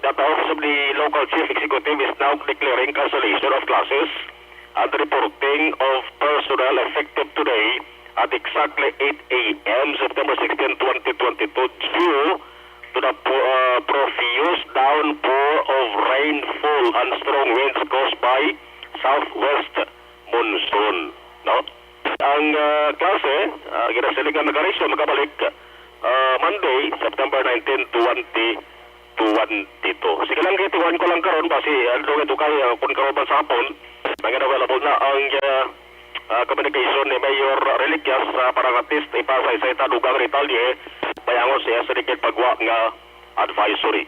that the Office of the Local Chief Executive is now declaring cancellation of classes and reporting of personnel effective today at exactly eight a m, September sixteen, twenty twenty-two, due to the po-, uh, profuse downpour of rainfall and strong winds caused by southwest monsoon, no? Ang, uh, klase, uh, ginasiling nga nagariso, makabalik, uh, Monday, September nineteen, twenty twenty-two. Sige lang, gitiwan ko lang karon, basi, ano, ito kay, uh, kung karon man sa hapon, may available na ang, uh, ah, communication ni Mayor Reliquias sa Parangatis, ipasaysay ta dugang Retalye, payangon siya sa dikit pagwa nga advisory.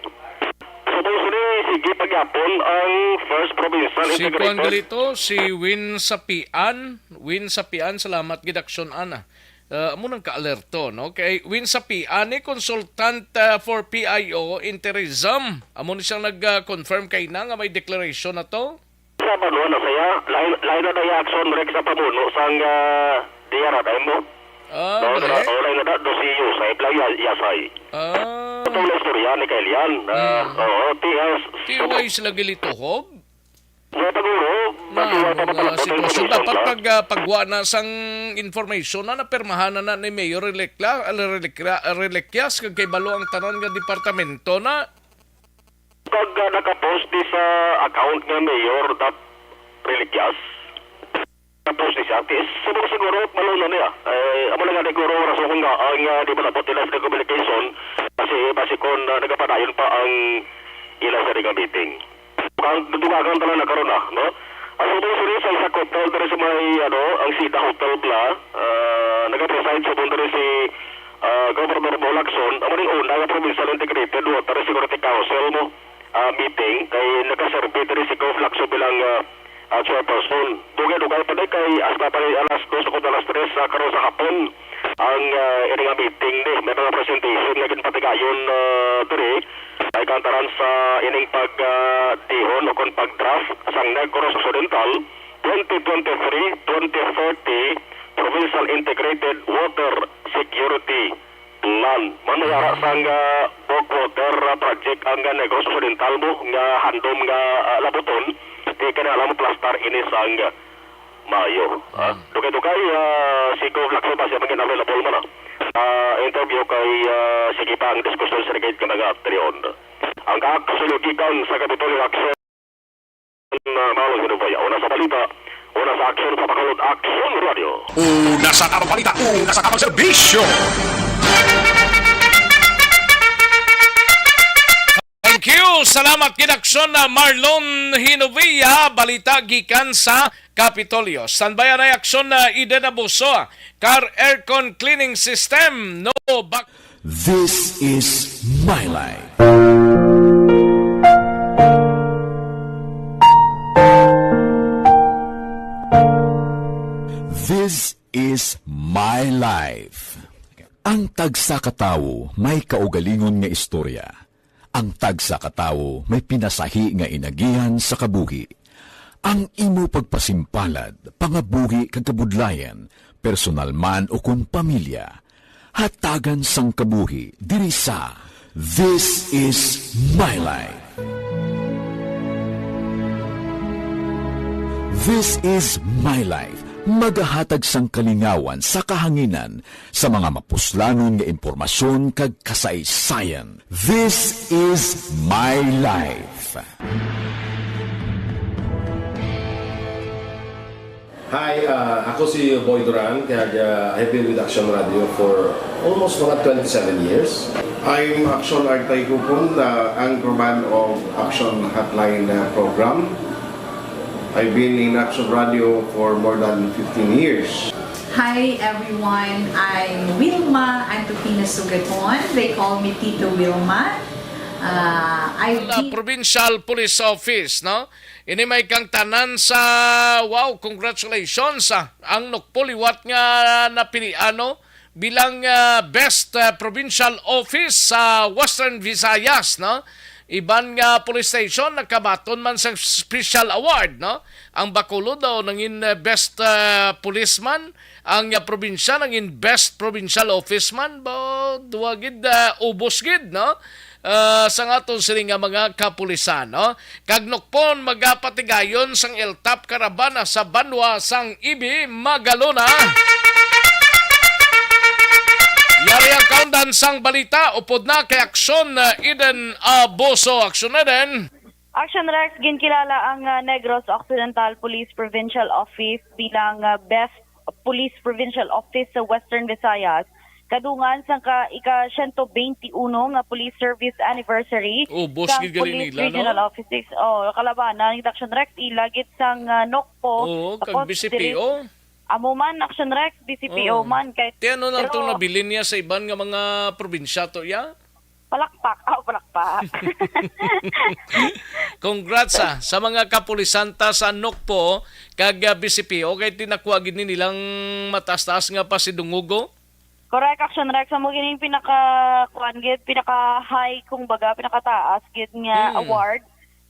So, kung sini, sige pagyapon ang First Provincial Si Kuan Integrated. Galito, si Win Sapian. Win Sapian, salamat gid, Action Ana. Ah, amo nang ka-alerto, no? Kay Win Sapian ni consultant, ah, for P I O in tourism. Amo ni siyang nag-confirm kay na nga may declaration na to. Sa Banwa na saya, lain, lain na daya Action Rex sa pamuno sang, ah, D R R M mo. Ah, No, gali? na, oh, lain na da, do si Yusay, bla, ya-, Yasay. Ah. Ito na istorya ni Kailian. Ah, Mm. oo, T S. T Y sila gilituhob? Nga paguro, Na, masuway pa ang, ah, matapos ang sitwasyon. Dapat pag, ah, pagwa na sang information na napirmahan na, na ni Mayor Relecla-, Relecla-, Reliquias, kag kay balo ang tanan nga departamento na. Pag, ah, nakapost di sa account nga Mayor dot Reliquias, nakapost di siya, ti, subong siguro, maluno niya. Eh, amo na nga, siguro, rason kung nga, ang, ah, di ba, nabot nila sa communication, kasi, basi kung, ah, nagapadayon pa ang ila sa ring meeting. Ang dudugagan tanan na karon na, no? Ang subong sini sa isa ka hotel diri sa may, ano, ang Sida Hotel bla, ah, nagapreside subong diri si, ah, Governor Bo Lacson, amo ning una nga provincial integrated water security council mo, ah, meeting kay nagaserbi diri si Gov Lacson bilang, ah, ah, chairperson. Dugay-dugay pa di kay hasta pa ni alas dos o alas tres sa karon sa hapon ang, ah, ini nga meeting ni. May mga presentation nga ginpatigayon, ah, diri. Ay kantaran sa ining pag, ah, tihon o kon pag-draft sang Negros Occidental twenty twenty-three, twenty thirty Provincial Integrated Water Security Plan. Manayara sang, ah, bulk water, ah, project ang, ah, Negros Occidental mo nga handom nga, ah, labuton. Di ka na alam plastar ini sang, ah, Mayo. Ah, Mm. dugay-dugay, ah, si Gov Lacson pa siya maging available man, ah. Ah, interview kay, ah, sige pa ang diskusyon sa ligid ka mga trion. Ang kaaksulogikan sa Kapitolyo Action, ah, Malo Ginubaya. Una sa balita, una sa aksyon sa Bacolod Action Radio. Una sa tabang balita, una sa tabang serbisyo. Thank you. Salamat gid, Action na Marlon Hinovia. Balita gikan sa Kapitolyo. Standby anay, Action na Eden Abuso. Car aircon cleaning system. No back. This is my life. This is my life. Ang tagsa ka tawo may kaugalingon nga istorya. Ang tagsa ka tawo may pinasahi nga inagihan sa kabuhi. Ang imo pagpasimpalad, pangabuhi kag kabudlayan, personal man o kon pamilya, hatagan sang kabuhi diri sa This Is My Life. This Is My Life, magahatag sang kalingawan sa kahanginan sa mga mapuslanon nga impormasyon kag kasaysayan. This Is My Life. Hi, ah, ako si Boy Duran, kag, ah, I've been with Action Radio for almost mga twenty-seven years. I'm Action Artay Kupon, the anchorman of Action Hotline, uh, program. I've been in Action Radio for more than fifteen years. Hi everyone, I'm Wilma Antupina Sugaton. They call me Tito Wilma. Uh, I've Sa been Provincial Police Office, no? Ini may kang tanan sa, wow, congratulations, ah. Ang Nokpo liwat nga napilian, no, bilang, ah, best, ah, provincial office sa Western Visayas, no? Iban nga police station nakabaton man sa special award, no? Ang Bacolod daw nangin, ah, best, ah, policeman, ang, ah, probinsya nangin best provincial office man. Ba, duwa gid, ah, ubos gid, no? Ah, sa aton sini nga mga kapulisan, no? Kag Nokpon magapatigayon sang L TAP Caravana sa banwa sang Ibi, Magalona. Yari ang kaundan sang balita, upod na kay Aksyon, ah, Eden Abuso. Aksyon, Eden. Action Rex, ginkilala ang ah, Negros Occidental Police Provincial Office bilang ah, Best Police Provincial Office sa Western Visayas kadungan sang ka ika siyento bente uno nga Police Service Anniversary Oh, boss, sang gid gali Police nila, Regional no? Office six. Oh, kalabanan ni Action Rex, ila gid sang ah, Nokpo. Oo, kag Tapos, B C P O. Amo man, Action Rex, B C P O Oo. man. Kay, Ti ano lang pero, itong nabilin niya sa iban nga mga probinsya to, ya? Palakpak. Oh, palakpak. Congrats, ah, sa mga kapulisanta sa Nokpo kag, ah, B C P O, kay tinakuha gid ni nilang mataas-taas nga pasidungugo. Correct, Action Rex. Amo gining pinaka, kuan gid, pinaka high, kung baga, pinakataas gid nga Mm. award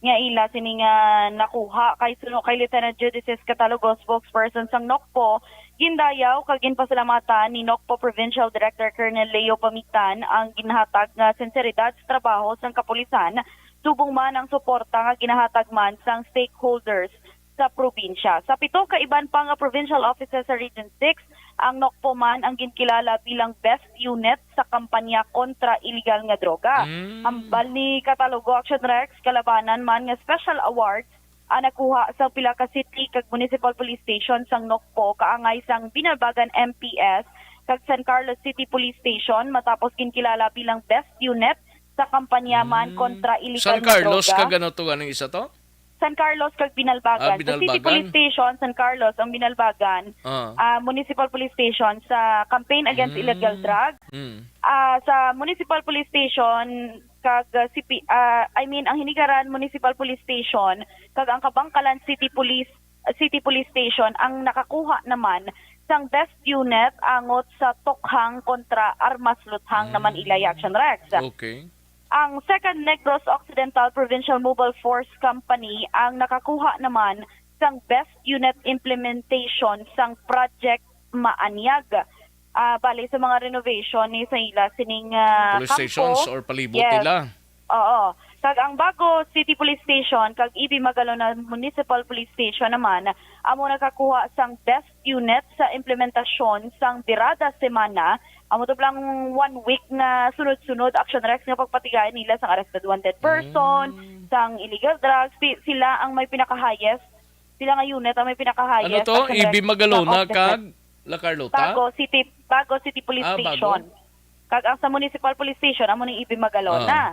nga ila sini nga nakuha kay suno kay Lieutenant Judices Catalogo, spokesperson sang Nokpo, gindayaw kag ginpasalamatan ni Nokpo Provincial Director Colonel Leo Pamigtan ang ginhatag nga sinseridad sa trabaho sang kapulisan, subong man ang suporta nga ginahatag man sang stakeholders sa probinsya. Sa pito ka iban pa nga provincial offices sa Region six, ang Nokpo man ang ginkilala bilang best unit sa kampanya kontra iligal nga droga. Mm. Hambal ni Catalogo Action Rex, kalabanan man nga special awards ang nakuha sa pila ka city kag municipal police station sang Nokpo kaangay sang Binalbagan M P S kag San Carlos City Police Station, matapos ginkilala bilang best unit sa kampanya man Mm. kontra iligal San nga Carlos, droga. Kag ano to, anong isa to? San Carlos kag Binalbagan. Ah, Sa City Binalbagan. Police Station, San Carlos, ang Binalbagan, Ah. ah, Municipal Police Station sa campaign against Mm. illegal drugs. Mm. Ah, sa Municipal Police Station kag ah, C P, ah, I mean, ang Hinigaran Municipal Police Station kag ang Kabangkalan City Police City Police Station ang nakakuha naman sang best unit angot sa tukhang kontra armas luthang naman ila, Action Rex. Okay. Ang Second Negros Occidental Provincial Mobile Force Company ang nakakuha naman sang best unit implementation sang Project Maanyag. Ah, bali sa mga renovation ni sa ila sining ah, Police kampo. stations or palibot Yes. Nila. Oo. Kag ang Bago City Police Station kag Ibi Magalona Municipal Police Station naman amo nakakuha sang best unit sa implementasyon sang Birada Semana. Amo to lang one week nga sunod-sunod, Action Rex, nga pagpatigayon nila sang arrested wanted person, Mm. sang illegal drugs. Si- sila ang may pinaka-highest. Sila nga unit ang may pinaka-highest. Ano to? Action Rex, Ibi Magalona nga officer. Kag La Carlota? Bago City, Bago City Police Ah, Bago. Station. Kag ang sa Municipal Police Station, amo ni Ibi Magalona. Ah.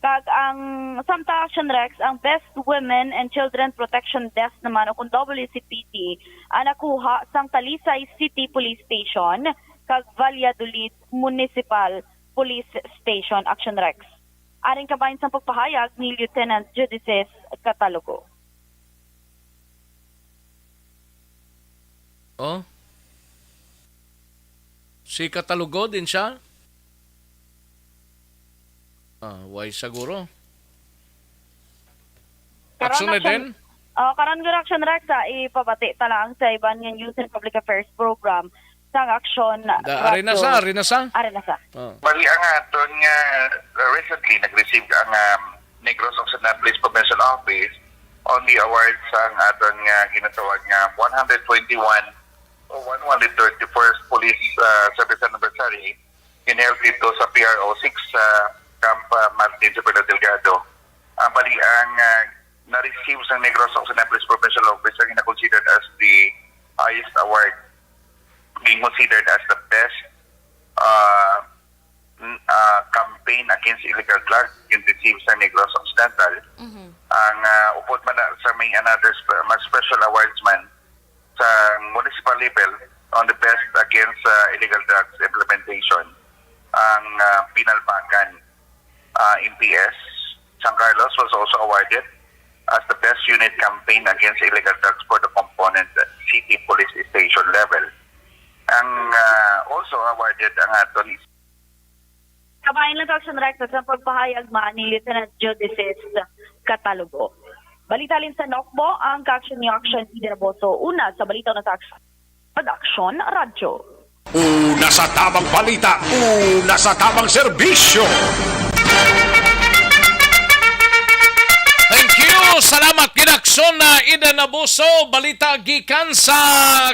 Kag ang samtang, Action Rex, ang Best Women and Children Protection Desk naman o kung W C P D, ang nakuha sang Talisay City Police Station kag Valladolid Municipal Police Station, Action Rex. Aring kabahin sang pagpahayag ni Lieutenant Judices Catalogo. Oh? Si Catalogo din siya? Ah, why siguro? Karon Action na action- din? Oh, karon gid, Action Rex, ah, ipabati ta lang sa iban nga News and Public Affairs Program sang Action Da, ari na Radyo. sa, ari na sa. Ari na sa. Oh. Bali ang aton nga uh, recently nag-receive ang um, Negros Occidental Police Provincial Office on the award sang aton nga ginatawag nga one hundred twenty-one o one hundred thirty-first Police uh, Service Anniversary, ginheld dito sa P R O six sa Camp uh, Martin sa Pedro Delgado. Ang bali ang uh, na-receive sa Negros Occidental Police Provincial Office ang gina-considered as the highest award, being considered as the best uh, n- uh, campaign against illegal drugs in receive sa Negros Occidental. Mhm. Ang, ah, upod man na sa may another spe-, mas special awards man sa municipal level on the best against, ah, illegal drugs implementation, ang, ah, Binalbagan, ah, M P S San Carlos was also awarded as the best unit campaign against illegal drugs for the component City Police Station level. Ang, ah, also awarded ang aton Kabahin lang sa Action Rex sa pagpahayag man ni Lieutenant Geodesist Catalogo. Balita halin sa Nokbo, ang ka-action ni Action Leader Boso. Una sa balita na sa Action Production Radyo. Una sa tamang balita, una sa tamang serbisyo. Thank you. Salamat, Ginaksyon na Ida Nabuso. Balita gikan sa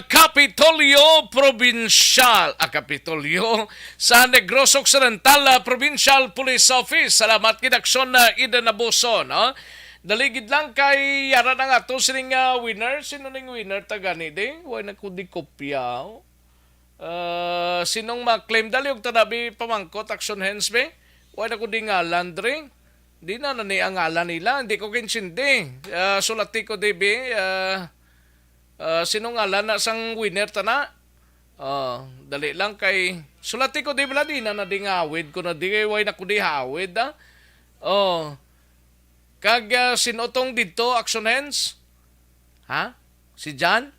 Kapitolyo Probinsyal. Ah, Kapitolyo. Sa Negros Occidental, ah, Provincial Police Office. Salamat, Ginaksyon na Ida Nabuso, no? Daligid lang kay yara na nga to sining, ah, winner. Sino ning winner ta gani, di? Way na ko di kopya, oh. Ah, sinong ma-claim? Dali og tanabi pamangkot, Action Hands, be? Wala ko di ngalan, dre. Di na na ni ang ngalan nila. Hindi ko kinsindi. Ah, sulati ko, di, be. Ah, ah, sinong ngalan na sang winner, tana? Oh, dali lang kay sulati ko, di, bala, di na na di ngawid ko na di kay way na ko di hawid, ah. Oh. Kag, ah, sino tong didto, Action Hands? Ha? Si John?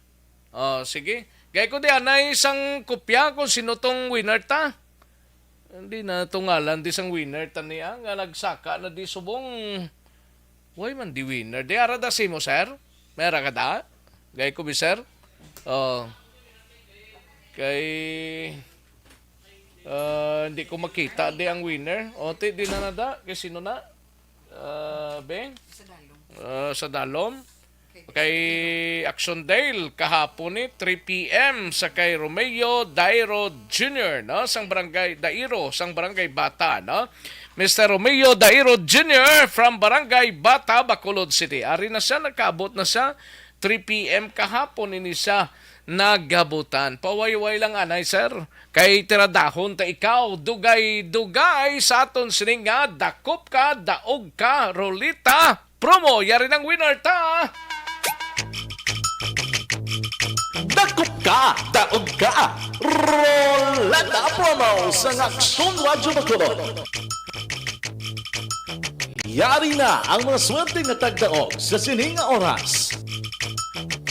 Oh, sige. Gay ko di anay isang kopya kung sino tong winner ta. Hindi na to ngalan di sang winner ta niya nga nagsaka na di subong. Way man di winner. Di ara da simo, sir? Mera ka da? Gay ko bi, sir? Oh. Kay, ah, hindi ko makita di ang winner. O, ti, di na nada. Kay sino na? Ah, be? Sa Dalom. Ah, sa Dalom. Kay Action Dale kahapon ni three P M sa kay Romeo Dairo Junior, no? Sang barangay Dairo, sang barangay Bata, no? Mister Romeo Dairo Junior from Barangay Bata, Bacolod City. Ari na siya, nagkaabot na siya. Three P M kahapon ini siya naghabutan. Pawayway lang anay, sir. Kay tiradahon ta ikaw, dugay-dugay sa aton sining nga dakop ka, daog ka, ruleta. Promo, yari ng winner ta. Dakop ka, daog ka. Roleta promo sa Aksyon Radyo Bacolod. Yari na ang mga swerte nga tagdaog sa sini nga oras.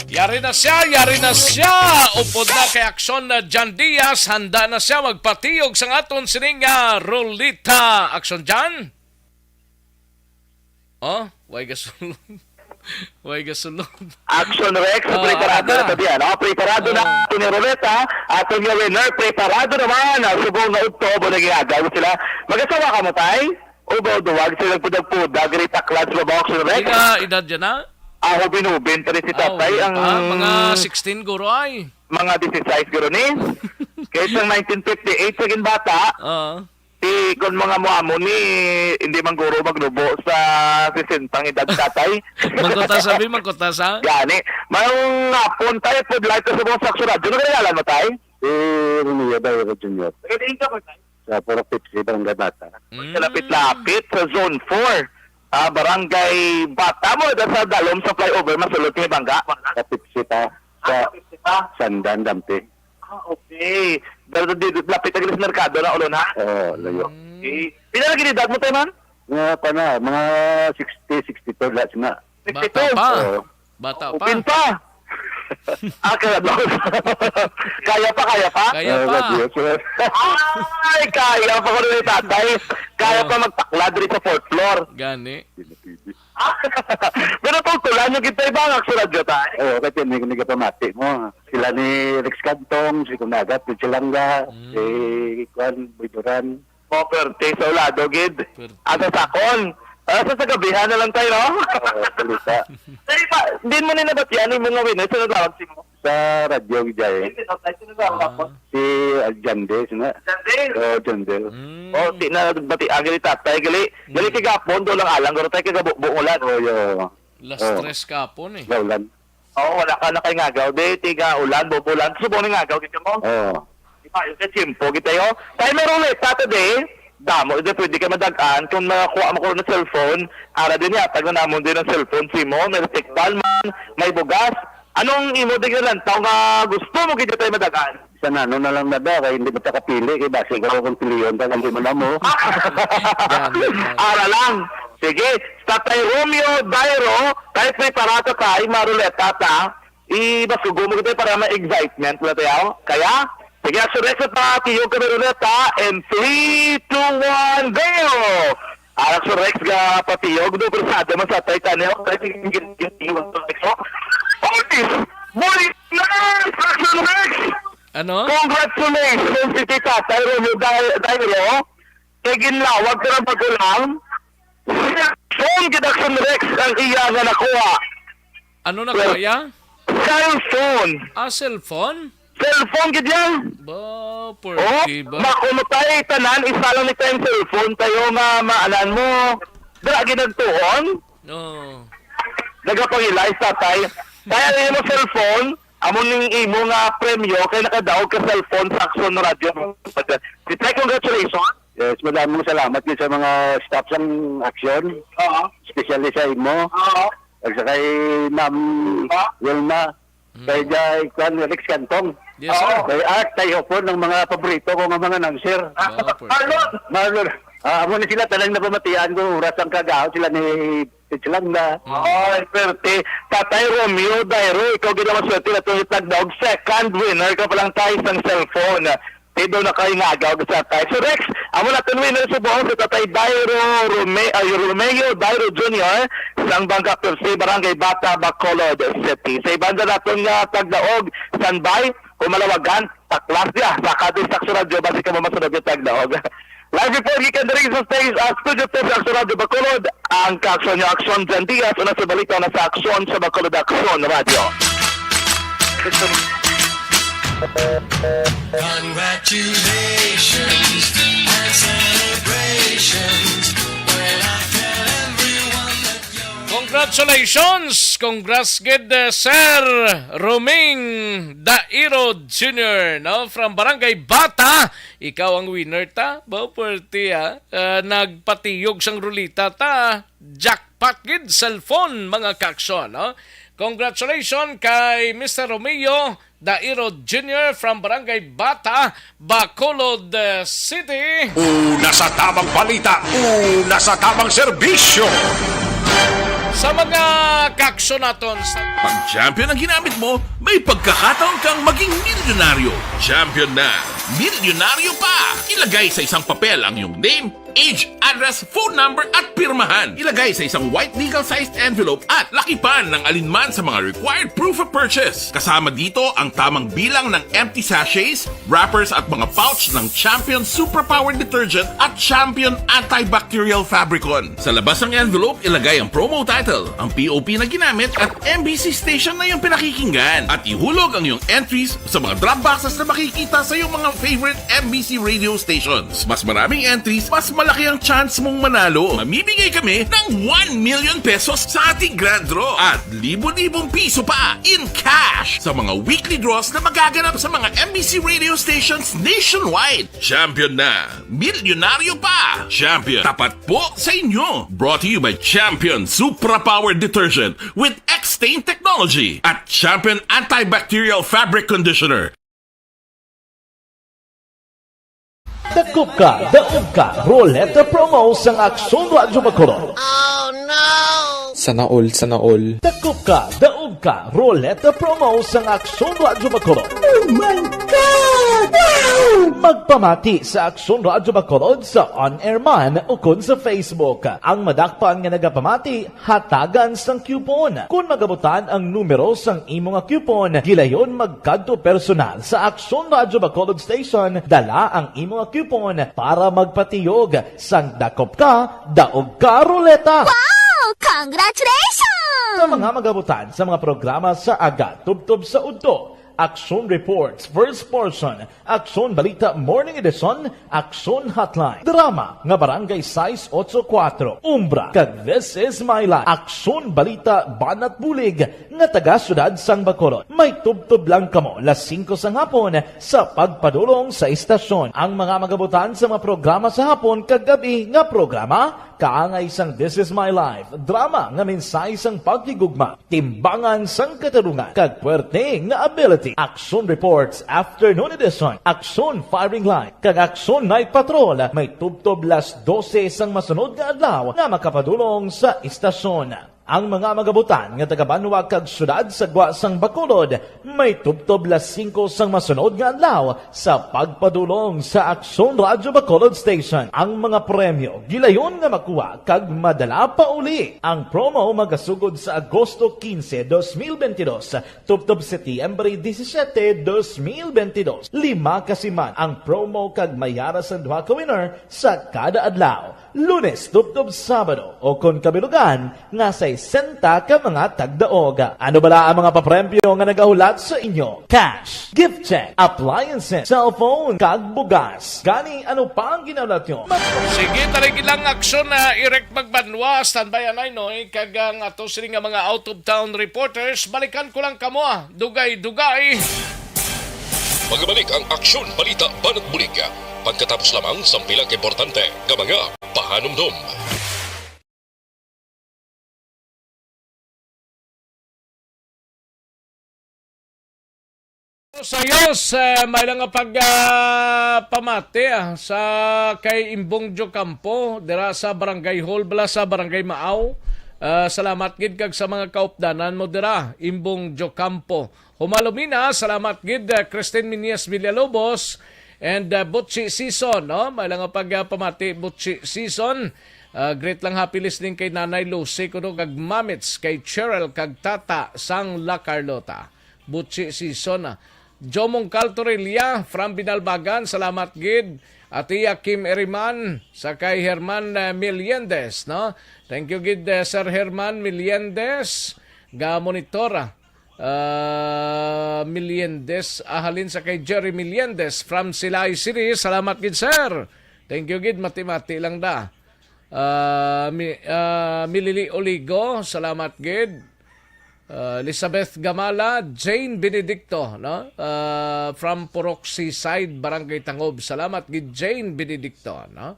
Yari na siya, yari na siya. Upod na kay Aksyon na John Diaz, handa na siya magpatiyog sa aton sining nga ruleta. Aksyon, John? Oh, way gasulod. Way gasulod. Action Rex, ah, preparado na ta diyan. Oh, preparado na ato ni Roleta. Ato ni winner, preparado naman. Ah, subong na udto, bo nagingagaw sila. Mag-asawa ka mo, tay? O ba, duwag sila pudag-pudag, rita class ba ba, Action Rex? Pila edad dyan na? Ah, hubin-hubin pa rin si tatay. Ah, ang pa. Mga sixteen guro ay. Mga disisais guro ni. Kaya sa nineteen fifty-eight, sa ginbata, oo. Ti, kon mga muamo ni, hindi man guro magnubo sa sesentang edad, tatay. Mangkutasa, bi, mangkutasa. Gani. Mayong hapon, tay, pud live ka sa mga Saxo Radio. Nagregalan mo, tay? Si Romeo Dairo Junior. Nagadiin ka mo, tay? Sa Purok Pepsi, Barangay Bata. Mm. Sa lapit-lapit, sa Zone four. Ah, Barangay Bata mo, da sa Dalom sa flyover, masulod kay Bangga. Sa Pepsi pa. Ah, sa Pepsi pa. Sandan, Dampi. Ah, okay. Pero di, di, lapit na gid sa merkado na ulo na? Oo, layo. Mm. Okay. Pila na gid edad mo, tay, man? Nga pa na, mga sixty, sixty-two, lahat sina. Bata pa. Oo. Bata pa. Open pa. Ah, kaya ba? Kaya pa, kaya pa? Kaya pa. Ah, yes, sir. Ay, kaya pa ko ni tatay. Kaya pa magtakla diri sa fourth floor. Gani. Pero tultulan yung kita ibang aksuladyo, tay. Oo, kasi may nagapamati mo. Sila ni Rex Cantong, si Kunagat, si Chilanga, mm, si Kwan, Boy Duran. Oh, perte sa ulado, gid. Perte. Asa sakon? Ah, sa, sa gabihan na lang tayo, no? Oo, balita. Dali pa, din mo na nabatian yung mga winners, ano tawag si mo? Sa radyo, Jay. Ay, sino, ay, sino tawag ako? Ah. Si, ah, Jande, sino? Jande? Oo, Jande. Mm. Oh, si na, bati, ah, gali tatay, gali, gali, mm, kigapon, doon lang alang, garo tayo kagabukbuk ulan. Oo, yo. Las tres kapon, eh. Gaulan. Oo, wala ka na kay ngagaw. Di, tiga ulan, bobo ulan. Subong ni ngagaw, kita mo? Oo. Di ba, yung kay tiyempo, kita yo. Tayo may ruleta today. Damo, di pwede ka madag-an kung nakakuha mo ko ng cellphone. Ara din, yatag na namon din ang cellphone sa imo. May tikbal man, may bugas. Anong imo din nga lantaw nga gusto mo gid tayo madag-an? Sa nano na lang na daw, kay hindi mo ta kapili, kay basi ko kung piliyon ta, hindi mo na mo. Yan, yan. Ara lang. Sige, Tatay Romeo Dairo, kahit may parata tayo, maruleta ta. Ibasugo mo kita para may excitement na tayo. Kaya, sige, sureso pa, tiyog kami ruleta, and three, two, one, go! Arak sa Rex ga patiyog, do, pero sa man sa tay tanaw, tay tingin, tingin, tingin, tingin, tingin, oh. Otis! Boy! Nice! Action Rex! Ano? Congratulations, si Tita Tyrone Dai-, Dairo. Kay ginlawag ka ng magulang. Cellphone, gid, Action Rex, ang iya nga nakuha. Ano na Well, kaya? Cellphone. Ah, cellphone? Cellphone gid yan. Ba, Oh, pwerte ba? Makunutay tanan, isa lang ni tayong cellphone tayo nga maanan mo. Dira ginagtuon. No. Nagapangilay sa tatay. Kaya ang imo cellphone, amo ning imo nga premyo kay nakadaog ka cellphone sa Action Radio. Tita, congratulations. Yes, madaming salamat din sa mga staff sang Action, Oo. Especially sa imo. Oo. At sa kay Ma'am Wilma. Kay Jai, kwan, Rex Cantong. Yes, sir. Kay Art, kay Hopon, ang mga paborito ko nga mga announcer. Ah, Marlon! Marlon, ah, amo ni sila, tanan na pamatian ko, oras ang kagaw, sila ni Titch Langda. Ay, perte. Tatay Romeo Dairo, ikaw gid ang maswerte na itong itagdaog second winner ka pa lang tayo isang cellphone. Tido na kayo nga agaw sa tayo. So, Rex, amo na itong winner sa buong si Tatay Dairo Rome-, ay, Romeo Dairo Junior, sang Bangka F C, Barangay Bata, Bacolod City. Sa iban sa naton nga tagdaog, standby, kung malawagan, taklas niya. Sa Kadis Takso Radyo, basi ka mo masunod yung tagdaog. Live report gikan diri sa stage, ah, Studio two sa Aksyon Radyo Bacolod. Ang Kaaksyon niyo, Aksyon Jan Diaz, una sa balita na sa Aksyon sa Bacolod Aksyon Radyo. Congratulations and celebrations when I tell everyone that you're Congratulations! Congrats gid, eh, Sir Roming Dairo Junior, no? From Barangay Bata, ikaw ang winner ta. Ba, pwerte, ha? Ah, nagpatiyog sang rulita ta. Jackpot gid, cellphone, mga kaaksyon, no? Congratulations kay Mister Romeo Dairo Junior from Barangay Bata, Bacolod, eh, City. Una sa tamang balita, una sa tamang serbisyo. Sa mga kaaksyon naton sa Pag champion ang ginamit mo, may pagkakataon kang maging milyonaryo. Champion na, milyonaryo pa! Ilagay sa isang papel ang iyong name, age, address, phone number, at pirmahan. Ilagay sa isang white legal-sized envelope at lakipan ng alinman sa mga required proof of purchase. Kasama dito ang tamang bilang ng empty sachets, wrappers, at mga pouch ng Champion Superpower Detergent at Champion Antibacterial Fabricon. Sa labas ng envelope, ilagay ang promo title, ang P O P na ginamit, at M B C station na iyong pinakikinggan. At ihulog ang iyong entries sa mga drop boxes na makikita sa iyong mga favorite M B C radio stations. Mas maraming entries, mas malaki ang chance mong manalo. Mamimigay kami ng one million pesos sa ating grand draw at libo-libong piso pa in cash sa mga weekly draws na magaganap sa mga M B C radio stations nationwide. Champion na! Milyonaryo pa! Champion, tapat po sa inyo! Brought to you by Champion Supra Power Detergent with X-Stain Technology at Champion Antibacterial Fabric Conditioner. Dakop ka, daog ka, Roleta Promo sang Aksyon Radyo Bacolod. Sana all, sana all. Dakop ka, daog ka, Roleta Promo sang Aksyon Radyo Bacolod. Oh my God! Wow! Magpamati sa Aksyon Radyo Bacolod sa on-air man ukon sa Facebook. Ang madakpan nga nagapamati, hatagan sang coupon. Kon magabutan ang numero sang imo nga coupon, gilayon magkadto personal sa Aksyon Radyo Bacolod Station, dala ang imo nga coupon para magpatiyog sang Dakop Ka, Daog Ka Ruleta. Wow! Congratulations! Sa mga magabutan sa mga programa sa aga tubtob sa udto, Aksyon Reports, First Portion, Aksyon Balita Morning Edition, Aksyon Hotline, drama nga Barangay sais otso kuwatro, Umbra, kag This Is My Life, Aksyon Balita Banat Bulig, nga taga Siyudad sang Bacolod. May tubtob lang kamo las singko sang hapon sa pagpadulong sa istasyon. Ang mga magabutan sa mga programa sa hapon kag gab-i nga programa, kaangay sang This Is My Life, drama nga mensahe sang paghigugma, timbangan sang katarungan, kag puwerte nga ability. Aksyon Reports, Afternoon Edition, Aksyon Firing Line, kag Aksyon Night Patrol, may tubtob las dose sang masunod nga adlaw nga makapadulong sa istasyon. Ang mga magabutan nga taga-banwa kag siyudad sa gwa sang Bacolod may tubtob las singko sang masunod nga adlaw sa pagpadulong sa Aksyon Radyo Bacolod Station. Ang mga premyo gilayon nga makuha kag madala pa uli. Ang promo magasugod sa Agosto quince, dos mil veintidós, tubtob Setyembre disisiete, dos mil veintidós. Lima ka siman ang promo kag may ara sang duha ka winner sa kada adlaw. Lunes tubtob Sabado, o kon kabilugan, nga sesenta ka mga tagdaog. Ano bala ang mga papremyo nga nagahulat sa inyo? Cash, gift check, appliances, cellphone, kag bugas. Gani, ano pa ang ginahulat nyo? Sige, talig lang aksyon na Eric Magbanwa, standby anay, Noy, kag ang ato sini nga mga out-of-town reporters. Balikan ko lang kamo, ah. Dugay-dugay. Magabalik ang Aksyon Balita Banat Bulig pagkatapos lamang sang pila ka importante nga mga pahanumdom. Sa Yos, eh, may lang nga pag, ah, pamati, ah, sa kay Imbong Jocampo, dira sa Barangay Hall, bala sa Barangay Maaw. Ah, salamat gid kag sa mga kaupdanan mo dira, Imbong Jocampo. Humalumina, salamat gid, ah, Christine Minyas Villalobos and, ah, Butchi Season, no? May lang nga pag, ah, pamati, Butchi Season. Ah, great lang, happy listening kay Nanay Lucy kuno kag Mamits, kay Cheryl kag Tata sang La Carlota. Butchi Season, ah. Jomong Caltorilla from Binalbagan, salamat gid. Atiya Kim Eriman, sa kay Herman, ah, Meliendez, no? Thank you gid, eh, Sir Herman Meliendez. Ga monitor, ah, ah, Meliendez, ah, halin sa kay Jerry Meliendez from Silay City. Salamat gid, sir. Thank you gid, mati-mati lang da. Ah, mi-, ah, Milili Oligo, salamat gid. Ah, Elizabeth Gamala, Jane Benedicto, no? Ah, from Purok Seaside, Barangay Tangob. Salamat gid, Jane Benedicto, no?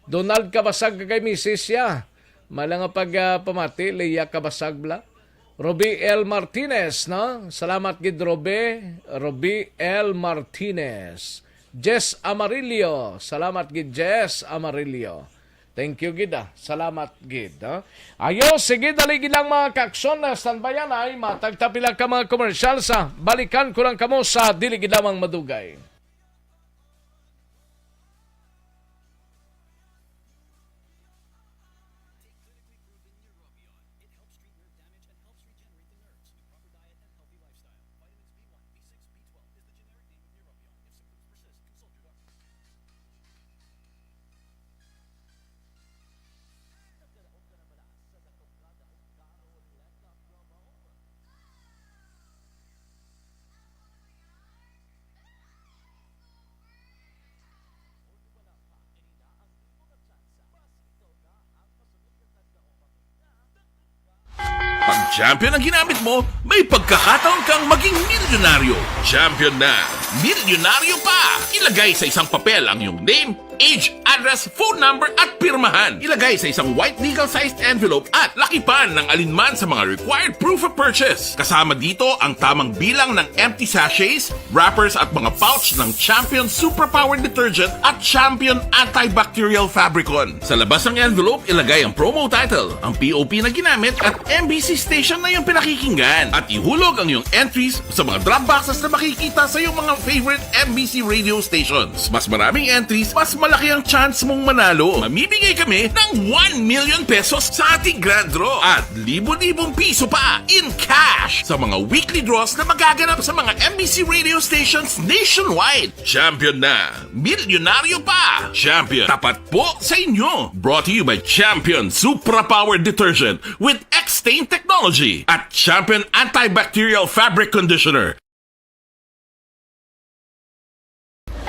Donald Kabasag kag kay misis siya. May lang nga pag, ah, pamati, Leah Kabasag bala. Roby L Martinez, no? Salamat gid, Roby. Roby L Martinez. Jess Amarillo. Salamat gid, Jess Amarillo. Thank you gid, ah. Salamat gid, ah. Ayo, sige, dali gid lang, mga kaaksyon, na standby anay, matag ta pila ka mga commercial sa balikan ko lang kamo sa dili gid lamang madugay. Pag champion ang ginamit mo, may pagkakataon kang maging milyonaryo. Champion na, milyonaryo pa! Ilagay sa isang papel ang iyong name, age, address, phone number, at pirmahan. Ilagay sa isang white legal-sized envelope at lakipan ng alinman sa mga required proof of purchase. Kasama dito ang tamang bilang ng empty sachets, wrappers at mga pouch ng Champion Superpower Detergent at Champion Antibacterial Fabricon. Sa labas ng envelope, ilagay ang promo title, ang P O P na ginamit at M B C station na iyong pinakikinggan. At ihulog ang iyong entries sa mga drop boxes na makikita sa iyong mga favorite M B C radio stations. Mas maraming entries, mas malaki ang chance mong manalo. Mamimigay kami ng one million pesos sa ating grand draw at libo-libong piso pa in cash sa mga weekly draws na magaganap sa mga M B C radio stations nationwide. Champion na! Milyonaryo pa! Champion, tapat po sa inyo! Brought to you by Champion Supra Power Detergent with X-Stain Technology at Champion Antibacterial Fabric Conditioner.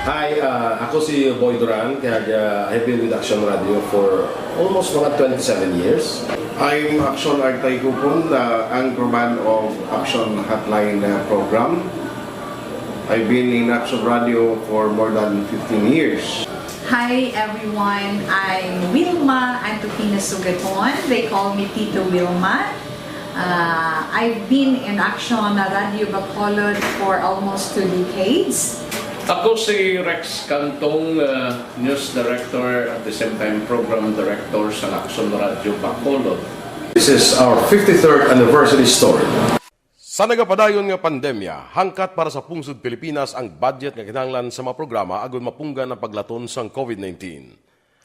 Hi, uh, ako si Boy Duran, kag, uh, I've been with Action Radio for almost mga twenty-seven years. I'm Action Artay Kupon, the anchorman of Action Hotline, uh, program. I've been in Action Radio for more than fifteen years. Hi everyone, I'm Wilma Antokina Sugaton. They call me Tito Wilma. Uh, I've been in Action Radio Bacolod for almost two decades. Ako si Rex Cantong, uh, news director at the same time program director sa Action Radio Bacolod. This is our fifty-third anniversary story. Sa nagapadayon nga pandemya, hangkat para sa pungsod Pilipinas ang budget nga kinahanglan sa mga programa agud mapunggan ang paglaton sang covid nineteen.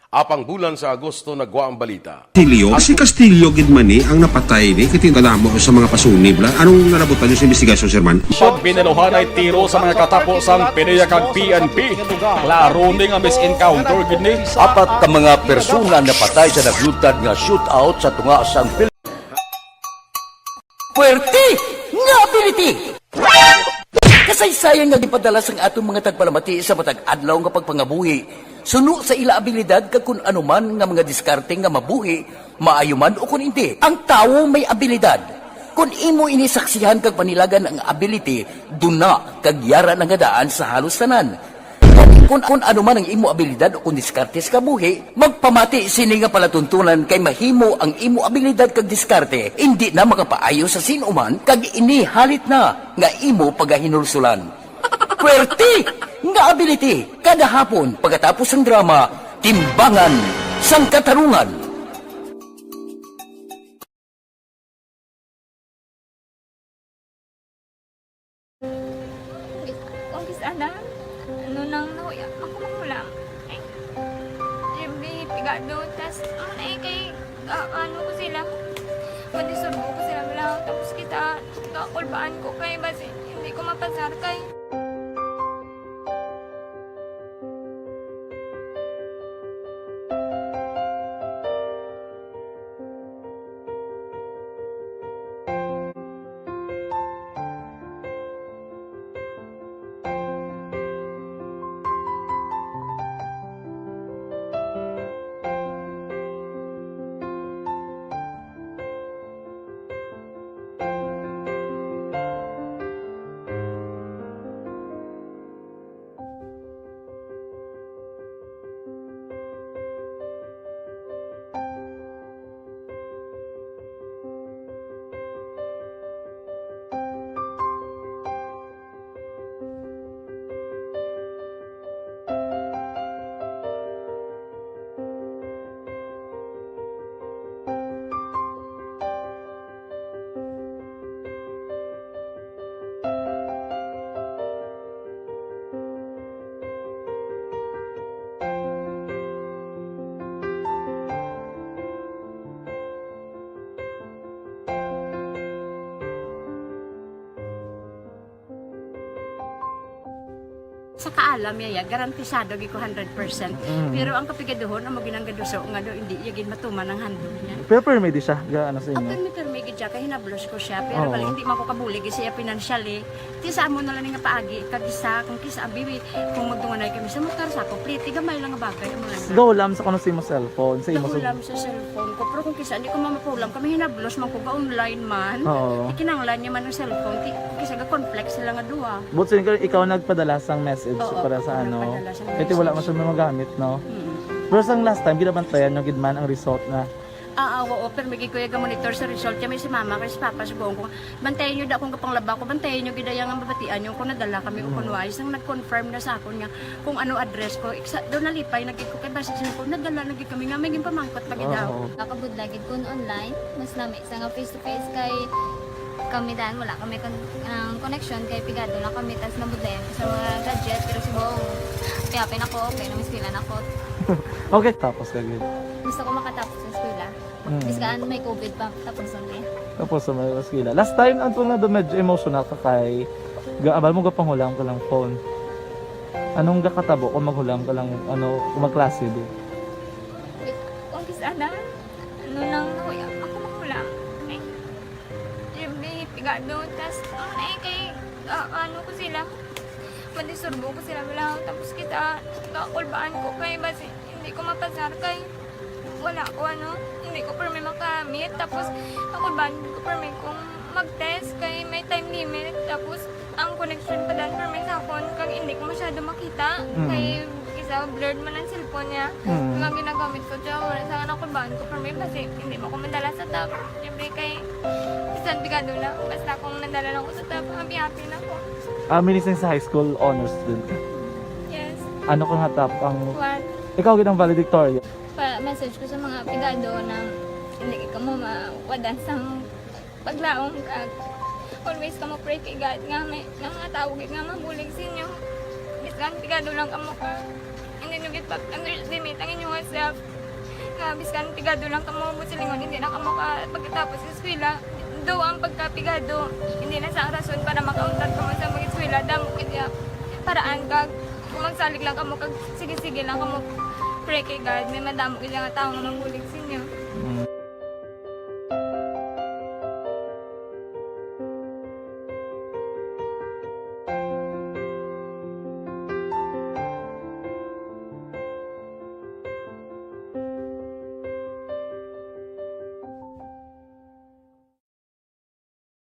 Apang bulan sa Agosto nagwa ang balita. Castillo, si Castillo gid man ni ang napatay ni, kay tingala mo sa mga pasunib la. Anong nalabutan niyo sa investigasyon, Sir Man? Pag binaluhanay tiro sa mga katapo sang PDEA kag P N P, klaro ni nga mis-encounter gid ni. Apat ka mga persona napatay sa naglutad nga shootout sa tunga sang Pil- Puwerte nga ability! Kasaysayan nga gipadala sang aton mga tagpalamati sa matag adlaw nga pagpangabuhi, suno sa ila abilidad kag kun ano man nga mga diskarte nga mabuhi, maayo man o kun indi. Ang tawo may abilidad. Kun imo ini saksihan kag panilagan ang ability, duna kag yara na nga daan sa halos tanan. Kung, kung ano man ang imo abilidad o kung diskarte sa kabuhi, magpamati sini nga palatuntunan kay mahimo ang imo abilidad kag diskarte indi na makapaayo sa sin-o man kag ini halit na nga imo pagahinulsulan. Puwerte nga ability kada hapon pagkatapos sang drama, Timbangan sang Katarungan. Kung kis-, ana, ano nang nahuya, ako magulang. Eh, yung may pigado, tas, ano na eh, kay, ah, ano ko sila, madisurbo ko sila, wala, tapos kita, kakulbaan ko kay, basi, hindi ko mapasar kay. Sa kaalam niya, ya, garantisado gid ko hundred percent. Mm. Pero ang kapigaduhon, amo gid ang gaduso nga do, hindi niya gid matuman ang handog niya. Pero permi di siya, ga, ano sa inyo? Permi, permi gid siya, kay hinablos ko siya. Pero Oo. Bali, hindi man ko kabulig siya financially. Ti sa amo na lang nga paagi, kag isa, kung kisa, abi, kung magtunganay kami sa motor, sa ako, pliti, gamay lang nga bagay, amo lang. Gahulam sa kuno sa imo cellphone, sa imo sa Gahulam sa cellphone ko, pero kung kisa, hindi ko mamapulam, kami hinablos man ko, ga-online man. Oo. Ti kinahanglan niya man ang cellphone, ti, kung kisa, ga-conflict sila nga duha. But since ikaw nagpadala sang message Oo, para sa ako ano, nagpadala sang kaya ti wala man message. Siya magamit, no? Mm. Pero sang last time, ginabantayan nyo gid man ang result na. Ah, ah, oo, pero may gid ko yung monitor sa result. Kami si mama, kay si papa, subukan ko. Bantayan nyo da kung kapanglaba ko, bantayan nyo gid ang mabatian nyo kung nadala kami o kung Mm. wala. Isang nag-confirm na sa akon nga kung ano address ko. Iksa, daw nalipay na gid ko kay basi sa ko, nadala na gid kami nga may ginpamangkot pa gid daw. Oo. Nakabudla gid kun online, mas nami sa nga face to face kay kami dan wala kami kon-, ang connection kay pigado lang kami tas nabudlayan ko sa mga gadget pero si Bong kaya pin ako okay na miskilan ako. Okay, tapos ka gid. Gusto ko makatapos sa eskwela. Mm. Bis ka ano, may covid pa, tapos ang eh. Tapos sa mga eskwela. Last time, ang tunay na medyo emotional ka kay ga-, abal mo gapanghulam ka lang phone. Anong gakatabo kung maghulam ka lang, ano, kung magklase di? Kung kis-, ana, ano lang, nahuya, ako maghulam. Eh, yung may pigado, tas, ano eh, kay, ah, ano ko sila, Madisturbo ko sila lang. Tapos kita, kakulbaan ko kay basi hindi ko mapasar kay wala ko ano, hindi ko permi makamit. Tapos kakulbaan ko permi kung mag-test kay may time limit. Tapos ang connection pa dan permi sa phone kag hindi ko masyado makita. Mm. Kay isa blurred man ang cellphone niya. Mm. Ang ginagamit ko siya, wala sa nakulbaan ko permi basi hindi mo ko madala sa top. Siyempre kay bisan pigado na, basta kung nadala lang ko sa top, happy-happy na ko. Ah, minis sa high school honor student ka? Yes. Ano ka nga top ang One. Ikaw gid ang valedictorian? Pa message ko sa mga pigado na hindi ka mo mawadan sang paglaom kag always ka mo pray kay God nga may nga mga tawo gid nga mabulig sa inyo. Bisan pigado lang kamo ka. Hindi nyo gid pag-underestimate ang inyong self. Nga bisan pigado lang kamo mo silingon, hindi na kamo ka pagkatapos sa eskwela. Do ang pagkapigado, hindi na sa rason para makauntat kamo sa mga eskwela. Damo gid ya paraan kag kung magsalig lang kamo kag sige-sige lang kamo pray kay God, may madamo gid nga tawo nga mabulig sa inyo. Mm.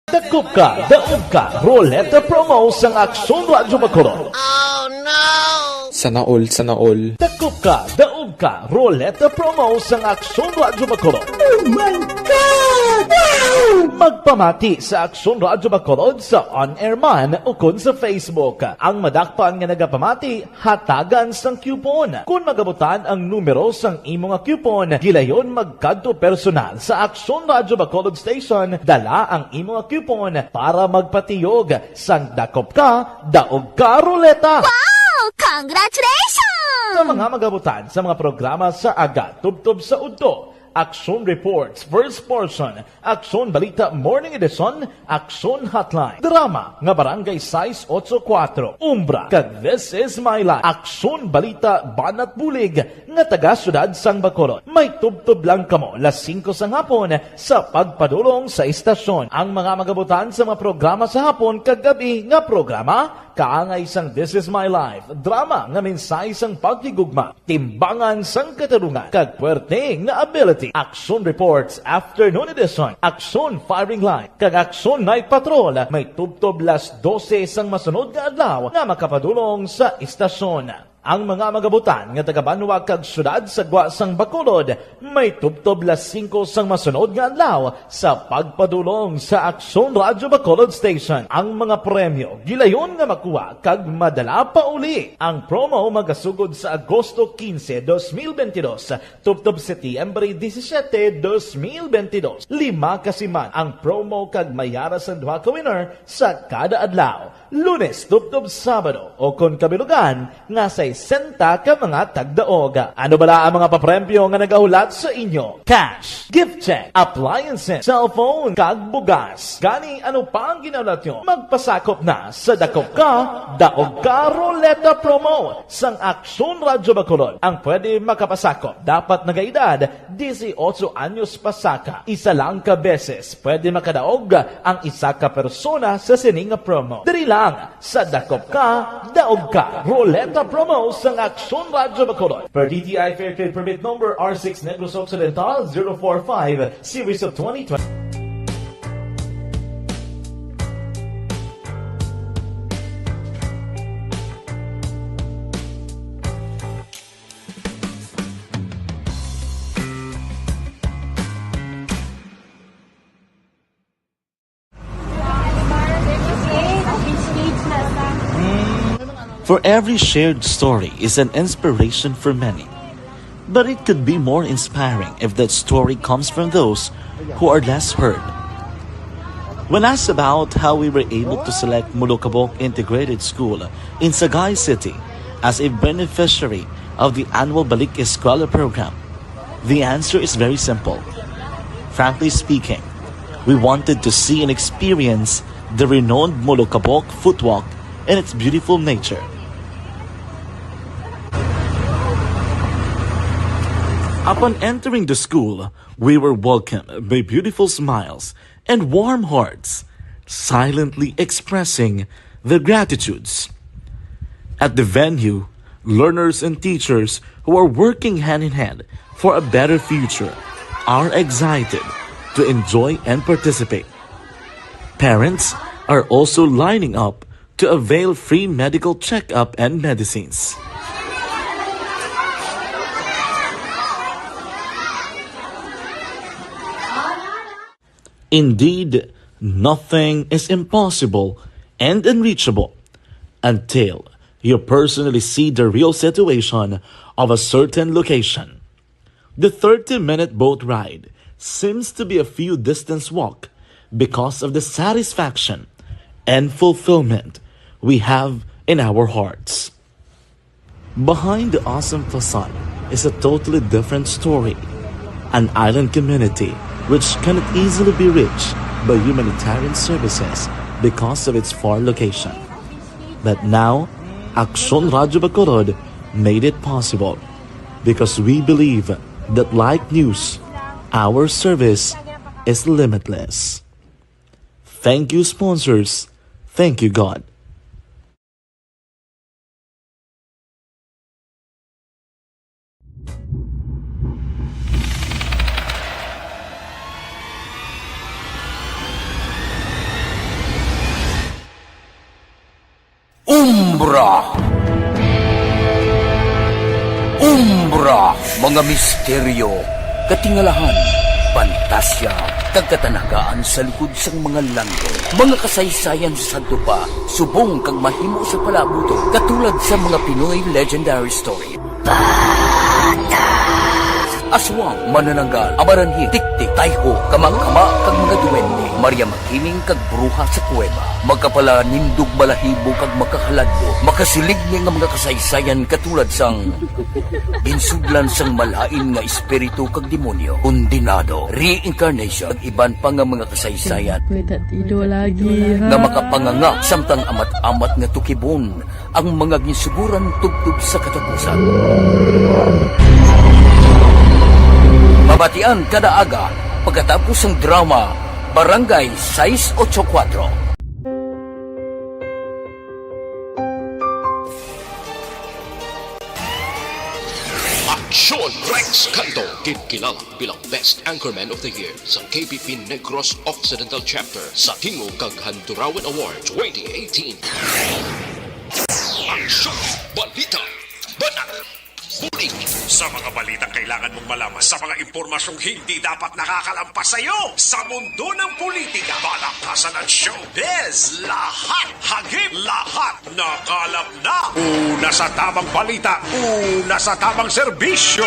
Dakop ka, daog ka, Roleta Promo sang Aksyon Radyo Bacolod. Sana all, sana all. Dakop ka, daog ka, Roleta Promo sang Aksyon Radyo Bacolod. Oh my God! Wow! Magpamati sa Aksyon Radyo Bacolod sa on-air man ukon sa Facebook. Ang madakpan nga nagapamati, hatagan sang coupon. Kon magabutan ang numero sang imo nga coupon, gilayon magkadto personal sa Aksyon Radyo Bacolod Station, dala ang imo nga coupon para magpatiyog sang Dakop Ka, Daog Ka Roleta. Wow! Congratulations! Sa mga magabutan sa mga programa sa aga tubtob sa udto, Aksyon Reports, First Portion, Aksyon Balita Morning Edition, Aksyon Hotline, drama nga Barangay sais ocho kuwatro, Umbra, kag This Is My Life, Aksyon Balita Banat Bulig nga taga siyudad sang Bacolod. May tubtob lang kamo las singko sang hapon sa pagpadulong sa istasyon. Ang mga magabutan sa mga programa sa hapon kag gab-i nga programa, kaangay sang This Is My Life, drama nga mensahe sang paghigugma, timbangan sang katarungan, kag puwerte nga ability. Aksyon Reports, Afternoon Edition, Aksyon Firing Line, kag Aksyon Night Patrol may tubtob las dose sang masunod nga adlaw nga makapadulong sa istasyon. Ang mga magabutan nga taga-banwa kag siyudad sa gwa sang Bacolod may tubtob las singko sang masunod nga adlaw sa pagpadulong sa Aksyon Radyo Bacolod Station. Ang mga premyo gilayon nga makuha kag madala pauli. Ang promo magasugod sa Agosto quince, dos mil veintidós, tubtob Setyembre disisiete, dos mil veintidós. Lima ka siman ang promo kag may ara sang duha ka winner sa kada adlaw. Lunes tubtob Sabado, o kon kabilugan nga sesenta ka mga tagdaog. Ano bala ang mga papremyo nga nagahulat sa inyo? Cash, gift check, appliances, cellphone, kag bugas. Gani, ano pa ang ginahulat nyo? Magpasakop na sa Dakop Ka, Daog Ka Roleta Promo sang Aksyon Radyo Bacolod. Ang pwede makapasakop dapat nagaedad disiotso anyos pasaka. Isa lang ka beses pwede makadaog ang isa ka persona sa sini nga promo. Diri lang sa Dakop Ka, Daog Ka Roleta Promo sang Aksyon Radyo Bacolod. Per D T I Fair Trade Permit Number R six Negros Occidental zero four five, Series of twenty twenty. For every shared story is an inspiration for many. But it could be more inspiring if that story comes from those who are less heard. When asked about how we were able to select Molokabok Integrated School in Sagay City as a beneficiary of the annual Balik Eskwela program, the answer is very simple. Frankly speaking, we wanted to see and experience the renowned Molokabok footwalk and its beautiful nature. Upon entering the school, we were welcomed by beautiful smiles and warm hearts, silently expressing their gratitudes. At the venue, learners and teachers who are working hand in hand for a better future are excited to enjoy and participate. Parents are also lining up to avail free medical checkup and medicines. Indeed, nothing is impossible and unreachable until you personally see the real situation of a certain location. The thirty-minute boat ride seems to be a few distance walk because of the satisfaction and fulfillment we have in our hearts. Behind the awesome facade is a totally different story, an island community which cannot easily be reached by humanitarian services because of its far location. But now, Aksyon Radyo Bacolod made it possible because we believe that, like news, our service is limitless. Thank you, sponsors. Thank you, God. Umbra. Umbra, mga misteryo, katingalahan, pantasya, kag katanagaan sa likod sang mga landong. Mga kasaysayan sa sadto pa, subong kag mahimo sa palabuton, katulad sa mga Pinoy legendary story. Aswang, manananggal, amaranhit, tiktik, tayho, kamakama, kag mga duwende, Maria Makiling, kag bruha sa kuweba. Makapalanindog balahibo kag makahaladlok, makasiling nga mga kasaysayan katulad sang ginsudlan sang malain nga espiritu kag demonyo, kondenado, reincarnation, kag iban pa nga mga kasaysayan May tatido lagi, ha? Nga makapanganga samtang amat-amat nga tukibon ang mga ginsuguran tubtob sa katapusan. Mabatian kada aga pagkatapos sang drama Barangay sais ocho kuwatro. Aksyon Rex Canto, kinkilala bilang Best Anchorman of the Year sa K P P Negros Occidental Chapter sa Tingog kag Handurawan Award twenty eighteen. Aksyon! Balita! Banat! Bulig! Sa mga balitang kailangan mong malaman, sa mga impormasyong hindi dapat nakakalampas sa iyo, sa mundo ng politika, palakasan at showbiz, lahat hagip, lahat nakalap na. Una sa tamang balita, una sa tamang serbisyo.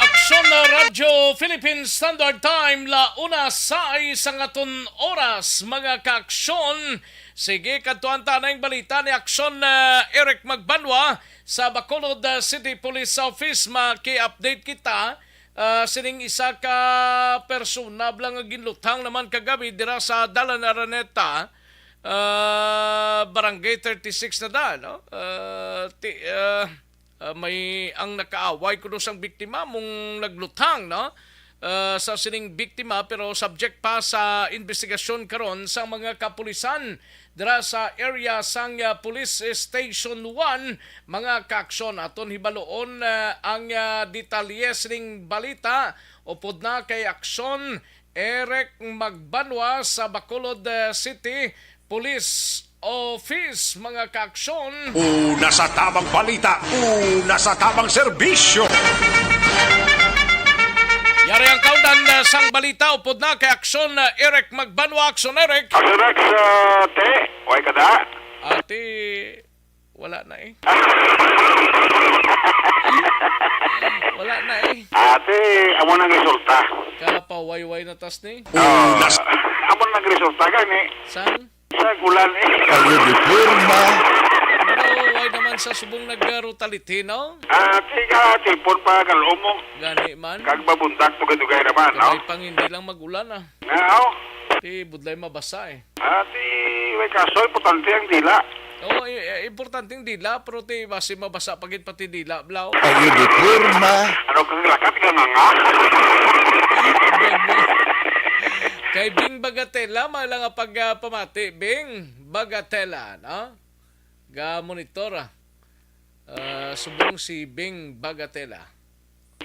Aksyon na Radyo Philippine Standard Time, la una sais ang aton oras, mga kaaksyon. Sige, kadtuan ta na ang balita ni Aksyon, ah, Eric Magbanwa sa Bacolod, ah, City Police Office. Maki-update kita, ah, sining isa ka persona bala nga ginluthang naman kagabi dira sa Dalan Araneta, ah, Barangay thirty-six na da, no? Ah, ti-, ah, ah, may ang nakaaway kuno sang biktima mong nagluthang, no? Ah, sa sining biktima, pero subject pa sa investigasyon karon sang mga kapulisan dira sa area sang, ah, Police Station one, mga kaaksyon. Aton hibaluon, ah, ang, ah, detalye sining balita upod na kay Aksyon Eric Magbanwa sa Bacolod, ah, City Police Office, mga kaaksyon. Una sa tamang balita, una sa tamang serbisyo. Yari ang kaundan, ah, sang balita upod na kay Aksyon, ah, Eric Magbanwa. Aksyon, Eric. Aksyon, Eric, ah, te, way ka da? Ate, wala na eh. Wala na eh. Ate, amo nang resulta. Kapawayway na tas ni. Ah, amo nang resulta gani. Sang? Sa ulan eh. Kayo di porma. Pero why naman sa subong nag-rotality, no? Ah, tiga, tipon pa, kalumo. Gani man. Kag mabundak, dugay-dugay naman, no? Kagay pang hindi lang mag-ulan, ah. Nga, oh. Ti budlay mabasa eh. Ah, ti, may kaso, importante ang dila. Oo, i-, i-, importante ang dila, pero ti basi mabasa pa gid pati dila, blaw. Kayo di porma. Ano kang lakat ka nga nga? Kay Bing Bagatela, may lang nga pagpamati, Bing Bagatela, no? Ga monitor, ah. Ah, subong si Bing Bagatela.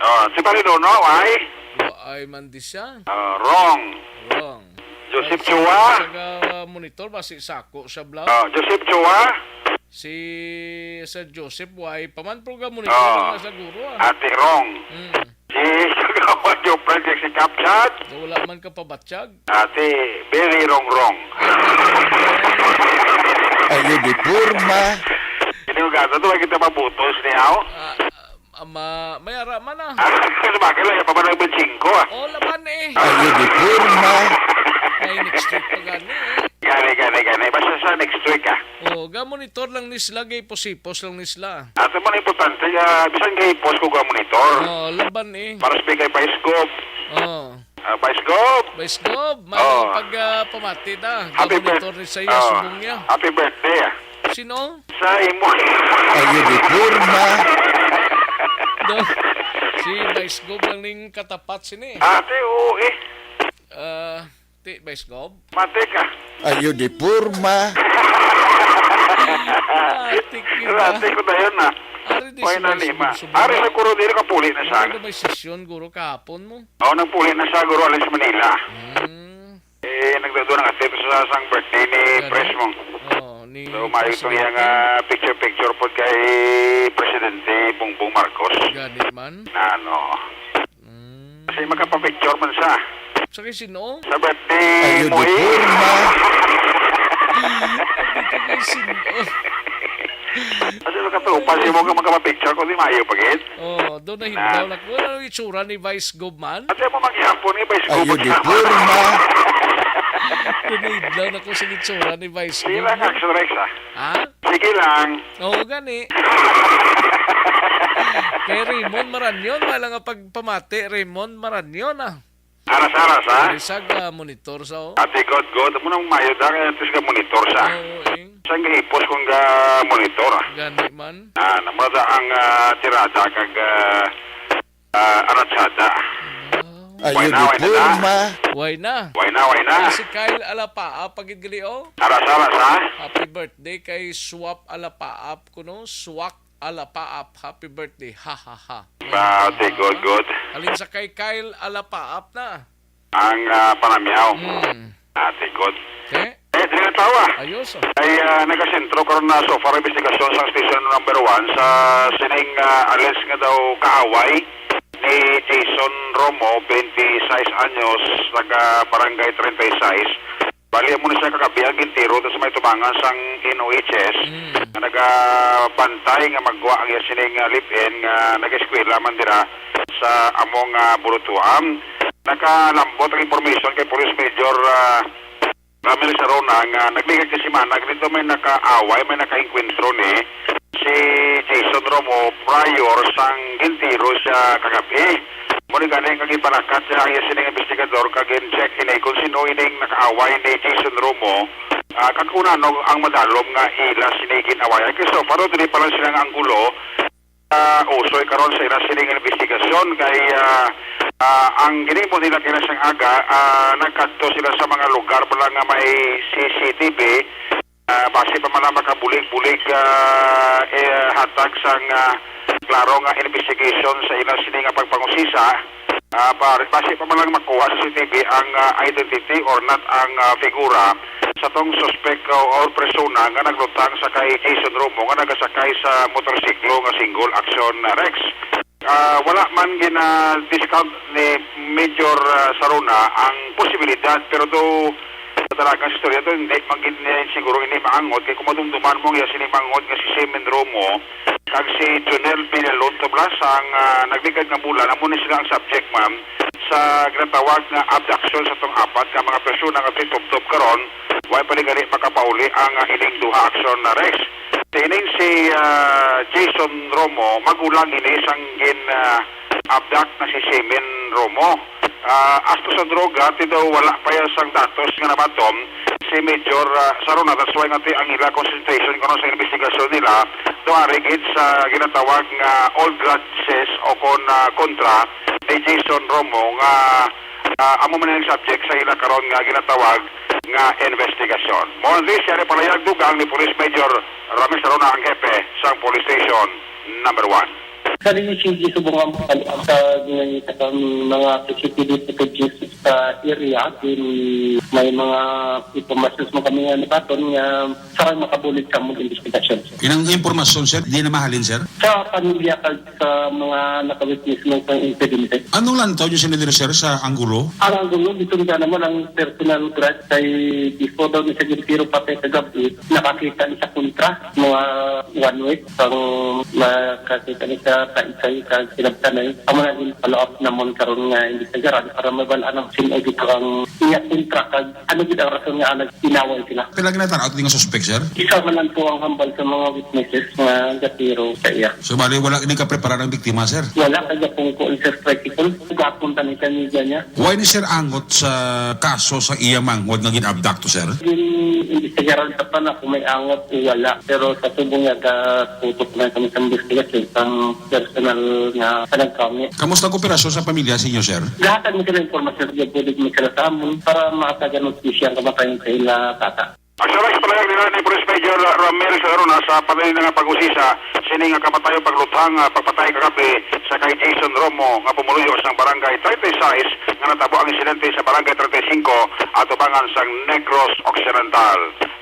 Oh, si Pare Dono, why? Waay man di siya. Ah, wrong. Wrong. Joseph Ay, Chua? Sa ga monitor, basi sako siya, bla. Oh, Joseph Chua? Si Sir Joseph, waay pa man, pero ga monitor Oh. na siguro, ah. Ate, wrong. Hmm. Si Kagawa Jopel kag si Kapsat? Wala man ka pabatyag. Ate, very wrong, wrong. Ayo di porma. Hindi ko gata to, kita mabutos ni Ao. Ah, ah, ma, may ara man, ah. Kasi bakit lang, pamanang bensingko ah. Oh, laban eh. Ayo di porma. May next week pa gani eh. Gani, gani, gani. Basta sa next week ah. Oh, ga monitor lang ni sila, gay posipos lang ni sila. Ato man importante, ah, bisan kay post ko ga monitor. Oh, laban eh. Para sa bigay Vice Gov. Oh. Ah, Vice Gov. Vice Gov, may Oh. pag ah, pamati na. Happy Ga-monitor birth- ni sa iya oh, subong niya. Happy birthday ah. Sino? Sa imo. Ayo di porma. Do, si Vice Gov lang ning katapat sini. Ate, oo eh. Ah, ti Vice Gov. Mati ka. Ayo di porma. Ah, tiki ba? Ate ko na yun ah. Ari di Oy, si na Vice lima. Gov subong. Ari, nagkuro diri ka puli na siya. Ano may sesyon, guro, kahapon mo? Oh, nagpuli na siya, guro, alis Manila. Hmm. Eh, nagdado ng atip sa sang birthday ni Gani? Pres mo. Oh, ni So, maayo itong Presidente. iyang ah, picture-picture po kay Presidente Bongbong Marcos. Gani man. Ano? Mm. Kasi makapapicture man siya. Sa kay sino? Sa birthday Ayo mo di eh. Porma. Dito kay sino? Kasi makatupa si mo ka makapapicture ko di mayo pa gid. Oh, doon na hidlaw na ko. Ano yung itsura ni Vice Gov man? Ate mo magyapon ni Vice Ayo Gov. di Porma. Doon na hidlaw na ko sa itsura ni Vice Sige Gov. lang, Action Rex ah. Ha? Sige lang. Oo, gani. Kay Raymond Maranyon, wala nga pagpamati, Raymond Maranyon ah. Aras-aras ha. Isa ka monitor sa oh. Ate God God, mo nang mayo da kaya tis ka monitor sa. Oo, eh. Sang gahipos kung ga monitor ah. Gani man. Ah, namada ang ah, tirada kag ah, ah, aratsada. Ayo Why di na, why na? Porma. Why na? Why na, why na? Si Kyle Alapaa, pagid gali oh. Aras-aras ha. Happy birthday kay Swap Alapaap kuno. Swak Alapaap. Happy birthday. Ha ha ha. Ate God God. Alin sa kay Kyle Alapaap na. Ang ah, panamyaw. Hmm. Ate God. Okay? Eh, di na tawa. Ayos oh. Ay ah, nagasentro karon na so far investigasyon sa station number one sa sining ah, alleged nga daw kaaway ni Jason Romo, twenty-six anyos, taga Barangay thirty-six. Bali mo na siya kagabi ang gintiro sa may tubangan sang N O H S Mm. nga nagabantay nga magwa ang iya sining ah, live-in nga nag-eskwela man dira sa among ah, Burutuan. Nakalambot ang information kay Police Major ah, Ramil Sarona nga nagligad ka semana ganito may nakaaway, may nakaengkwentro ni si Jason Romo prior sang gintiro siya kagabi. Muna gani nga gipalakat siya ang iya sining investigador kag in-check ini kung sino ining nakaaway ni Jason Romo. Ah, kag kung ano ang madalom nga ila sini gin-away. Kay so far, dili pa lang sila nga anggulo ah, usoy karon sa ila sining investigasyon kay ah, ah, ang ginimo nila kina sang aga ah, nagkadto sila sa mga lugar pala nga may C C T V ah, base pa man ang makabulig-bulig ah, eh, hatag sang ah, klaro nga investigation sa ila sini nga pagpangusisa ah, pa, base pa man lang makuha sa C C T V ang ah, identity or not ang ah, figura sa tong suspek o or persona nga naglutang sa kay Jason Romo nga nagasakay sa motorsiklo nga single action Rex. Ah, wala man gina-discount ni Major ah, Sarona ang posibilidad pero do sa talagang istorya to hindi man gid niya siguro ini maangot kay kung madumduman mo ang iya sini maangot nga si Semen Romo kag si Jonel Pinelon Toblas ang ah, nagligad nga bulan amo ni sila ang subject man sa ginatawag nga abduction sa tong apat ka mga persona nga titubtob karon, way pa ni gani makapauli ang ah, ining duha action na Rex. Tining si ah, Jason Romo, magulang ini sang gin ah, abduct na si Semen Romo. Ah, asto sa droga, ti daw wala pa yan sang datos nga nabaton si Major ah, Sarona. That's why nga ti ang ila concentration kuno sa investigasyon nila, tuwari gid sa ginatawag nga old grudges o kon ah, kontra ni Jason Romo nga Ah, amo man ang subject sa ila karon nga ginatawag nga investigasyon. Mo ang list, yari palayag dugang ni Police Major Ramil Sarona, ang hepe sang Police Station Number One. Sa Rio City, subong ang pagkaluag sa ginanita kang mga C C T V footages sa area, din may mga impormasyon mo kami nga nabaton nga sarang makabulig sa among investigasyon, sir. Inang impormasyon, sir, di na mahalin, sir? Sa pamilya kag sa mga nakawitness mo sa insidente. Anong lantaw niyo, Senador, sir, sa Angulo? Ang Angulo, gisundan naman ang personal grudge kay before daw ni sa Gintiro patay kagabi, nakakita ni sa kontra, mga one week, ang nakakita ni sa Taysay kag Sinabtanay. Amo na gin-follow up namon karon nga imbestigaran para mabal-an ang sin-o gid ang iya kontra kag ano gid ang rason nga nag-inaway sila. Pila ginatan-aw nga suspect, sir? Isa man lang po ang hambal sa mga witnesses nga gatiro sa iya. So, bali, wala gid kaprepara ang biktima, sir? Wala, kay gapungko ang sir tricycle. Gapon tani kami niya. Wala ni sir angot sa kaso sa iya manghod nga gin-abduct to, sir? Gin-imbestigaran sa pa na kung may angot o wala. Pero sa subong niya, gaputok na kami sa investigasyon sang personal nga panagkami. Kamusta ang kooperasyon sa pamilya sa inyo, sir? Gahatan mo sila impormasyon sa pwede mo sila sa amon para makatagan ng sisya ang kamatayan sa ila tata. Aksyon sa palayag nila ni Police Major Ramel Salero na sa padayon nga pag-usisa sini nga kamatayong pagluthang, ah, pagpatay kagabi sa kay Jason Romo nga pumuluyo sang barangay thirty-six nga natabo ang insidente sa barangay thirty-singko, atubangan sang Negros Occidental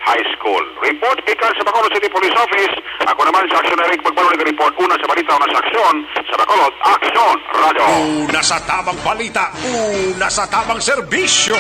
High School. Report gikan sa Bacolod City Police Office. Ako naman sa Aksyon Eric Magbalon, nag-report una sa balita, una sa aksyon sa Bacolod Aksyon Radio. Una sa tamang balita, una sa tamang serbisyo.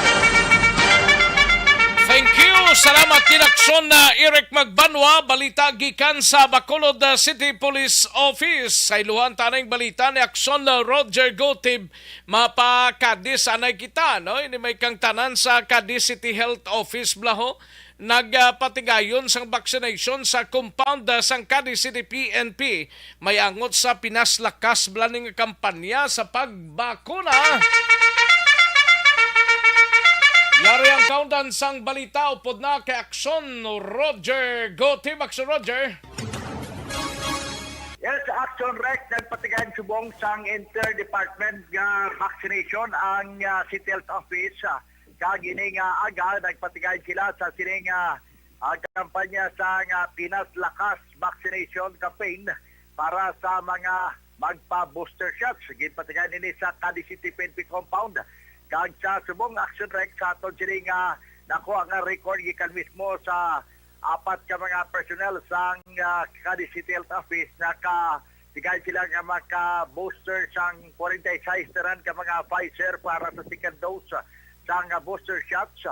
Thank you. Salamat gid, Aksyon na Eric Magbanwa. Balita gikan sa Bacolod, uh, City Police Office. Sa iluhan, tanang balita ni Aksyon na Roger Gotib. Mapakadis anay kita, no? Ini may kang tanan sa Cadiz City Health Office, blaho. Nagpatigayon sang vaccination sa compound, ah, sang Cadiz City P N P. May angot sa Pinas Lakas bala ni nga kampanya sa pagbakuna. Yari ang kaundan sang balita upod na kay Aksyon Roger Gotib. Aksyon Roger. Yes, Aksyon Rex, nagpatigayon subong sang inter-department nga vaccination ang, ah, City Health Office, ah, kag ini nga aga nagpatigayon sila sa sining, ah, ah, kampanya sa nga Pinas Lakas Vaccination Campaign para sa mga magpa-booster shots. Ginpatigayon ini sa Cadiz City P N P compound. Kag sa subong, Aksyon Rex, sa aton sini nga nakuha nga record gikan mismo sa apat ka mga personnel sang, ah, Cadiz City Health Office, nakatigayon sila nga maka-booster sang forty-six tanan ka mga Pfizer para sa second dose sang, ah, booster shots.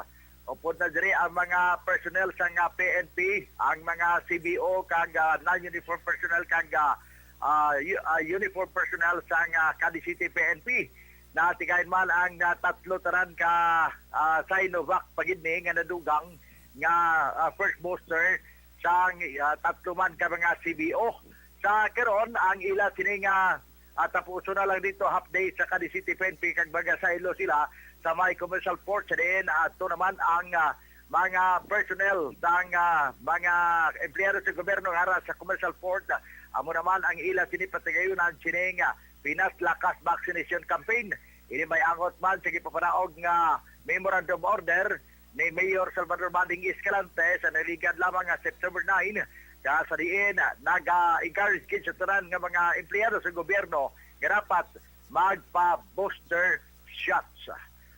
Upod na diri ang mga personnel sang, ah, P N P, ang mga C B O kag, ah, non-uniform personnel kag, ah, ah, u-, ah, uniform personnel sang, ah, Cadiz City P N P. Natigayon man ang, ah, tatlo tanan ka, ah, Sinovac pa gid ni nga nadugang nga, ah, first booster sang, ah, tatlo man ka mga C B O. Sa karon, ang ila sini nga, ah, tapuson na lang dito, half day sa Cadiz City P N P, kag magasaylo sila sa may commercial port. Sa diin, ato naman ang, ah, mga personnel sang, ah, mga empleyado sa gobyerno nga ara sa commercial port. Amo naman ang ila sini patigayunan sining, ah, Pinas Lakas Vaccination Campaign. Ini may angot man sa gipapanaog nga memorandum order ni Mayor Salvador Bading Escalante sa naligad lamang nga September nine, kag sa diin naga-encourage gid sa tanan nga mga empleyado sa gobyerno nga dapat magpa-booster shots.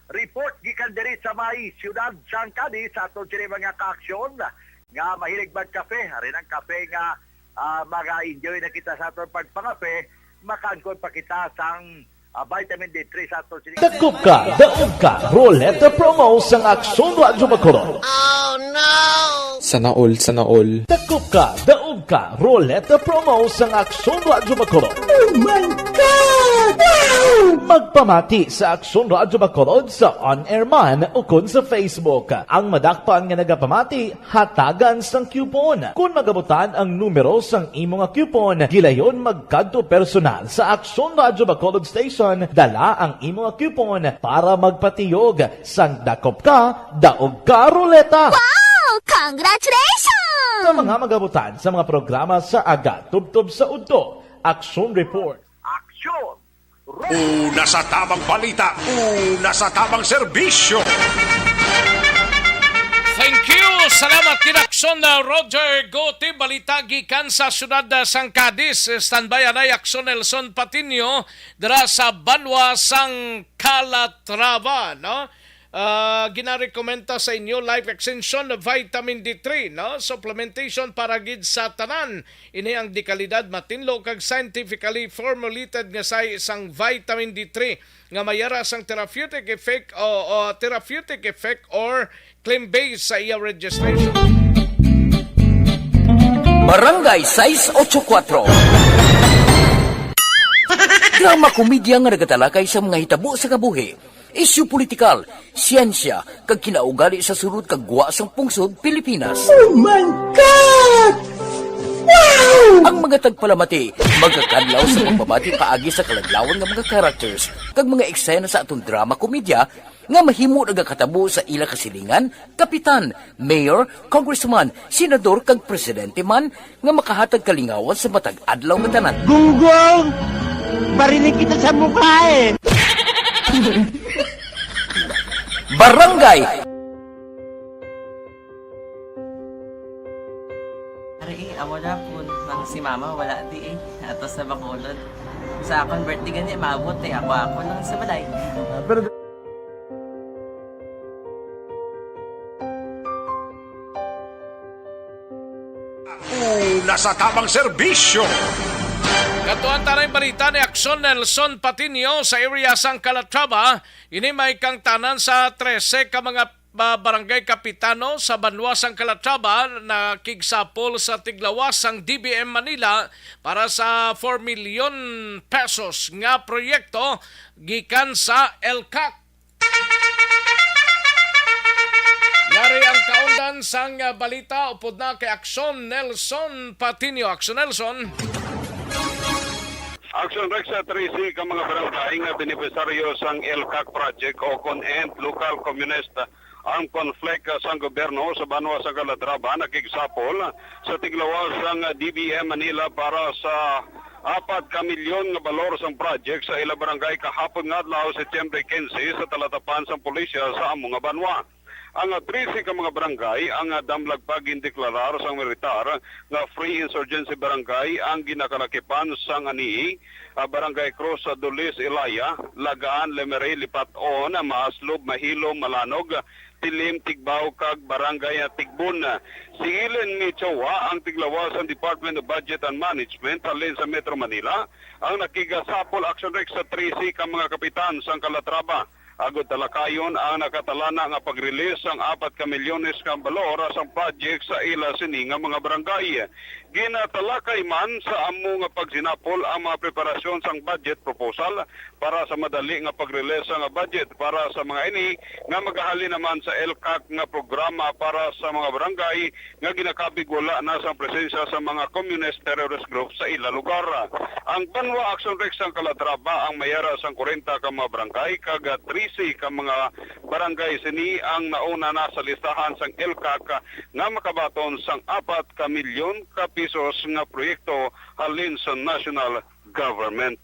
Report gikan diri sa may siyudad sang Cadiz sa aton sini mga kaaksyon nga mahilig magkape. Ari ang kape nga, ah, maga-enjoy na kita sa aton pagpangape, makaangkon pa kita sang, ah, vitamin D three sa aton sini. Dakop ka, daog ka, Roleta Promo sang Aksyon Radyo Bacolod. Sana all, sana all. Dakop ka, daog ka, Roleta Promo sang Aksyon Radyo Bacolod. Oh my God! Wow! Magpamati sa Aksyon Radyo Bacolod sa on-air man ukon sa Facebook. Ang madakpan nga nagapamati, hatagan sang coupon. Kon magabutan ang numero sang imo nga coupon, gilayon magkadto personal sa Aksyon Radyo Bacolod Station, dala ang imo nga coupon para magpatiyog sang dakop ka, daog ka, Roleta. Wow! Congratulations! Sa mga magabutan sa mga programa sa aga, tubtob sa udto, Aksyon Report. Aksyon! Una sa tamang balita, una sa tamang serbisyo. Thank you. Salamat, Kinakson na Roger Gote. Balita gikan sa siyudad, ah, sang Cadiz. Standby anay, Akson Nelson Patiño, dira sa banwa sang Calatrava, no? Ah, ginarekomenda sa inyo Life Extension Vitamin D three, no? Supplementation para gid sa tanan. Ini ang dekalidad, matinlo kag scientifically formulated nga sahi sang vitamin D three nga may ara sang therapeutic effect o, o therapeutic effect or claim based sa iya registration. Barangay sais ocho kuatro. Drama komedya nga nagatalakay sa mga hitabo sa kabuhi, isyu politikal, siyensya, kag kinaugali sa sulod kag gwa sang pungsod Pilipinas. Oh my God! Wow! Ang mga tagpalamati magakadlaw sa pagbabati paagi sa kaladlawan nga mga characters kag mga eksena sa aton drama komedya nga mahimo nagakatabo sa ila kasilingan, kapitan, mayor, congressman, senador, kag presidente man nga makahatag kalingawan sa matag adlaw nga tanan. Gunggong! Barinig kita sa mukha eh! Barangay. Ari, eh, amo na po. Nang si mama, wala di eh. Ato sa Bacolod. Sa akon birthday gani, maabot eh. Ako, ako lang sa balay. Ah, pero Una sa tamang serbisyo. Katuan tanay balita ni Akson Nelson Patiño sa area sang Calatrava. Ini may kangtanan sa trese ka mga, ah, barangay kapitano sa banwa sang Calatrava nakigsapol sa tiglawas sang D B M Manila para sa four million pesos nga proyekto gikan sa ELCAC. Yari ang kaundan sang, ah, balita upod na kay Akson Nelson Patiño. Akson Nelson. Action Rex, sa trese ka mga barangay nga benepisaryo sang ELCAC project o kon ENT, local communist ang conflict sang gobyerno sa banwa sa Calatrava nakigsapol sa tiglawas sang D B M Manila para sa apat ka milyon nga balor sang project sa ila barangay kahapon nga adlaw, Setyembre quince, sa talatapan sang pulisya sa amo nga banwa. Ang trese ka mga barangay ang damlag pa gindeklarar sang militar nga free insurgency barangay ang ginakalakipan sang anii, ah, Barangay Cruz, Dulis, Ilaya, Lagaan, Lemery, Lipat-on, Maaslob, Mahilom, Malanog, Tilim, Tigbao, kag Barangay Tigbon. Si Ellen Michoa, ang tiglawas sang Department of Budget and Management halin sa Metro Manila, ang nakigasapol, Action Rex, sa trese ka mga kapitan sang Calatrava, agud talakayon ang nakatalana nga pag-release sang apat ka milyones ka balor sang project sa ila sini nga mga barangay. Ginatalakay man sa amo nga pagsinapol ang mga preparasyon sang budget proposal para sa madali nga pag-release sang budget para sa mga ini nga magahalin naman sa ELCAC nga programa para sa mga barangay nga ginakabig wala na sang presensya sa mga communist terrorist group sa ila lugar. Ang Banwa Action Rex sang Calatrava ang may ara sang kwarenta ka mga barangay kag trese ka mga barangay sini ang nauna na sa listahan sang ELCAC nga makabaton sang apat ka milyon ka pisos nga proyekto halin sa national government.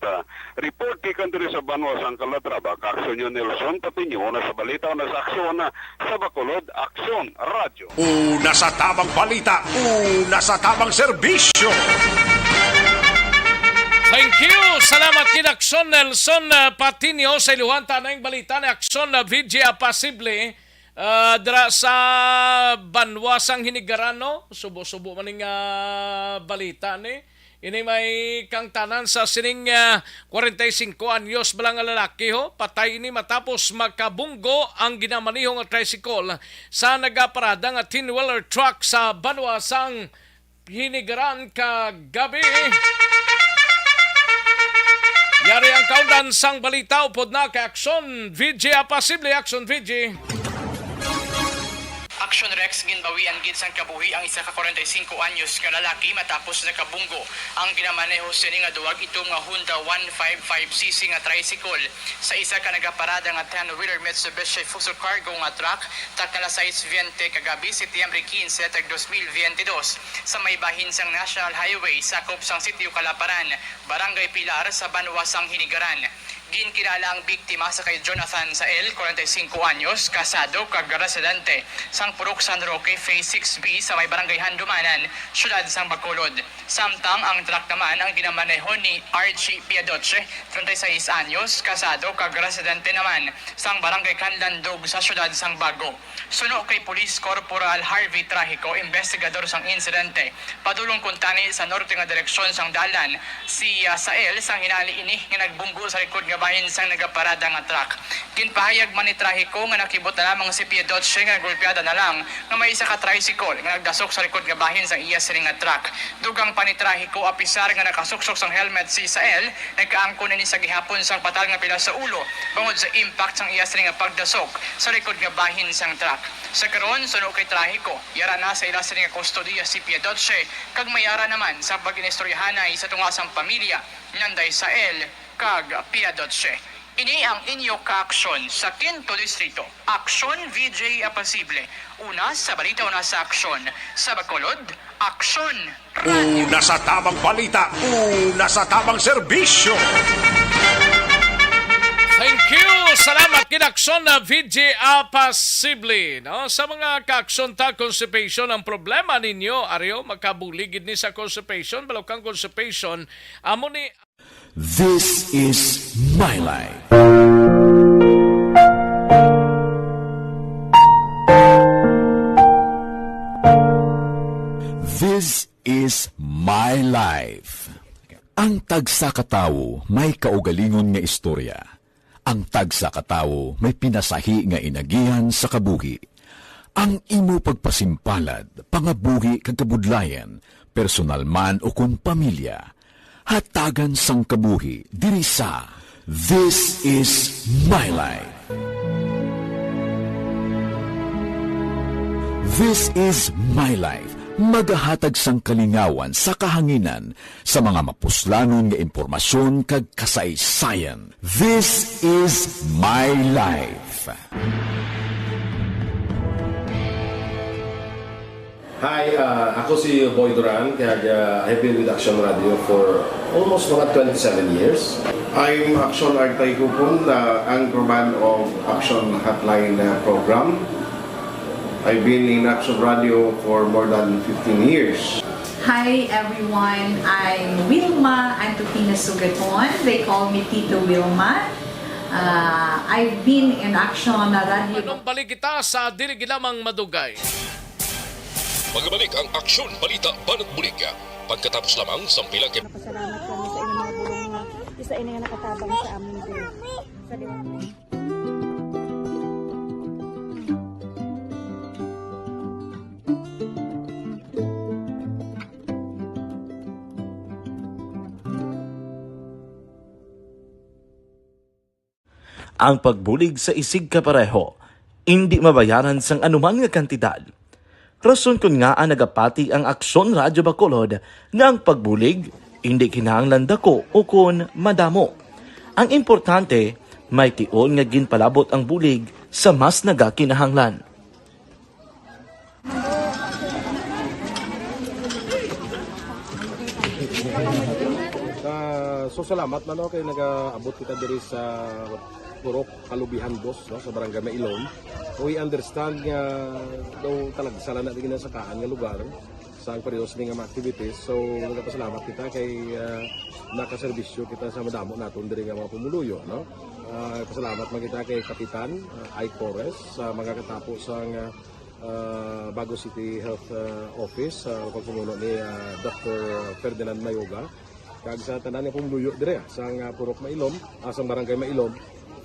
Report gikan diri sa banwa sang Calatrava, kag Nelson Patiño, una sa balita, una sa aksyon, sa Bacolod, Aksyon Radyo. Una sa tamang balita, una sa tamang serbisyo. Thank you. Salamat kay Aksyon Nelson, ah, Patiño sa iluhan tanang balita ni Aksyon, ah, V G Apasible. Ah, dira sa banwa sang Hinigaran, no? Subo-subo man ning, ah, balita ni. Ini may kangtanan sa sining, ah, kwarenta y singko anyos bala nga lalaki, ho. Patay ini matapos makabunggo ang ginamaneho nga tricycle sa nagaparada nga ten-wheeler truck sa banwa sang Hinigaran kagabi. Yari ang kaundan sang balita upod na kay Aksyon V G, ah, posible Aksyon V G. Action Rex, ginbawian gid sang kabuhi ang isa ka kwarenta y singko anyos nga lalaki matapos nakabunggo ang ginamaneho sini nga duwag itom nga Honda one five five C C nga tricycle sa isa ka nagaparada nga ten-wheeler Mitsubishi Fuso Cargo nga truck, takna alas sais bente kagabi, Setyembre quince, tag dos mil veinte dos, sa may bahin sang National Highway, sakop sang Sitio Calaparan, Barangay Pilar, sa banwa sang Hinigaran. Ginkilala ang biktima sa kay Jonathan Sael, kwarenta y singko anyos, kasado kag residente sang Purok San Roque, Phase six B, sa may Barangay Handumanan, Siyudad sang Bacolod. Samtang ang truck naman ang ginamaneho ni Archie Piadoche, treinta y seis anyos, kasado kag residente naman sang Barangay Canlandog sa Siyudad sang Bago. Suno kay Police Corporal Harvey Trahico, investigador sang insidente, padulong kuntani sa norte nga direksyon sang dalan si, ah, Sael, sang hinali ini nga nagbunggo sa likod nga bahin sang nagaparada nga truck. Ginpahayag man ni Trahico nga nakibot na lamang si Pia Dotche nga nagulpiada na lang nga may isa ka tricycle nga nagdasok sa likod nga bahin sang iya siring nga truck. Dugang pa ni Trahico, apisar nga nakasuksok sang helmet si Sael, nagkaangkon ini sa gihapon sang patal nga pilas sa ulo bangod sa impact sang iya siring nga pagdasok sa likod nga bahin sang truck. Sa karon, suno kay Trahico, yara na sa ila siring nga kustodiya si Pia Dotche, kag may ara naman sa pag-inistoryahanay sa tunga sang pamilya ni Nanday Sael kag Pia Dotche. Ini ang inyo kaaksyon sa Quinto Distrito. Aksyon V J Apasible. Una sa balita, una sa aksyon. Sa Bacolod, aksyon. Una sa tamang balita, una sa tamang serbisyo. Thank you. Salamat kay aksyon na V J Apasible, no? Sa mga kaaksyon ta, constipation ang problema ninyo, ari o, makabulig gid ni sa constipation, balukang constipation, amo ni This is my life. This is my life. Ang tagsa ka tawo may kaugalingon nga istorya. Ang tagsa ka tawo may pinasahi nga inagihan sa kabuhi. Ang imo pagpasimpalad, pangabuhi kag kabudlayan, personal man o kon pamilya, hatagan sang kabuhi diri sa This is My Life. This is My Life, magahatag sang kalingawan sa kahanginan sa mga mapuslanon nga impormasyon kag kasaysayan. This is My Life. Hi, uh, ako si Boy Duran, kag, uh, I've been with Action Radio for almost mga twenty-seven years. I'm Action Artay Kupon, the anchorman of Action Hotline, uh, program. I've been in Action Radio for more than fifteen years. Hi everyone, I'm Wilma Antupina Sugaton. They call me Tito Wilma. Uh, I've been in Action Radio. Anong balik kita sa dili lamang madugay? Magabalik ang Aksyon Balita Banat Bulig pagkatapos lamang sang pila ka Napasalamat kami sa inyong mga bulong nga isa ini nga nakatabang sa amin diri. Salamat. Ang pagbulig sa isigkapareho indi mabayaran sang anuman nga kantidad. Rason kon ngaa nagapati ang Aksyon Radyo Bacolod nga ang pagbulig indi kinahanglan dako ukon madamo. Ang importante, may tion nga ginpalabot ang bulig sa mas nagakinahanglan. Ah, so salamat man, no, kay nagaabot kita diri sa Purok Kalubihan Dos, no, sa Barangay Mailom. We understand nga daw talagsa lang na di ginasakaan nga lugar sa ang pareho sini nga mga activities. So nagapasalamat kita kay, ah, nakaserbisyo kita sa madamo naton diri nga mga pumuluyo, no? Ah, pasalamat man kita kay Kapitan, ah, Ike Torres, sa mga katapo sa nga, ah, Bago City Health, ah, Office, sa pagpamuno ni, ah, Doctor Ferdinand Mayoga, kag sa tanan nga pumuluyo dire, ah, sa nga Purok Mailom, ah, sa Barangay Mailom,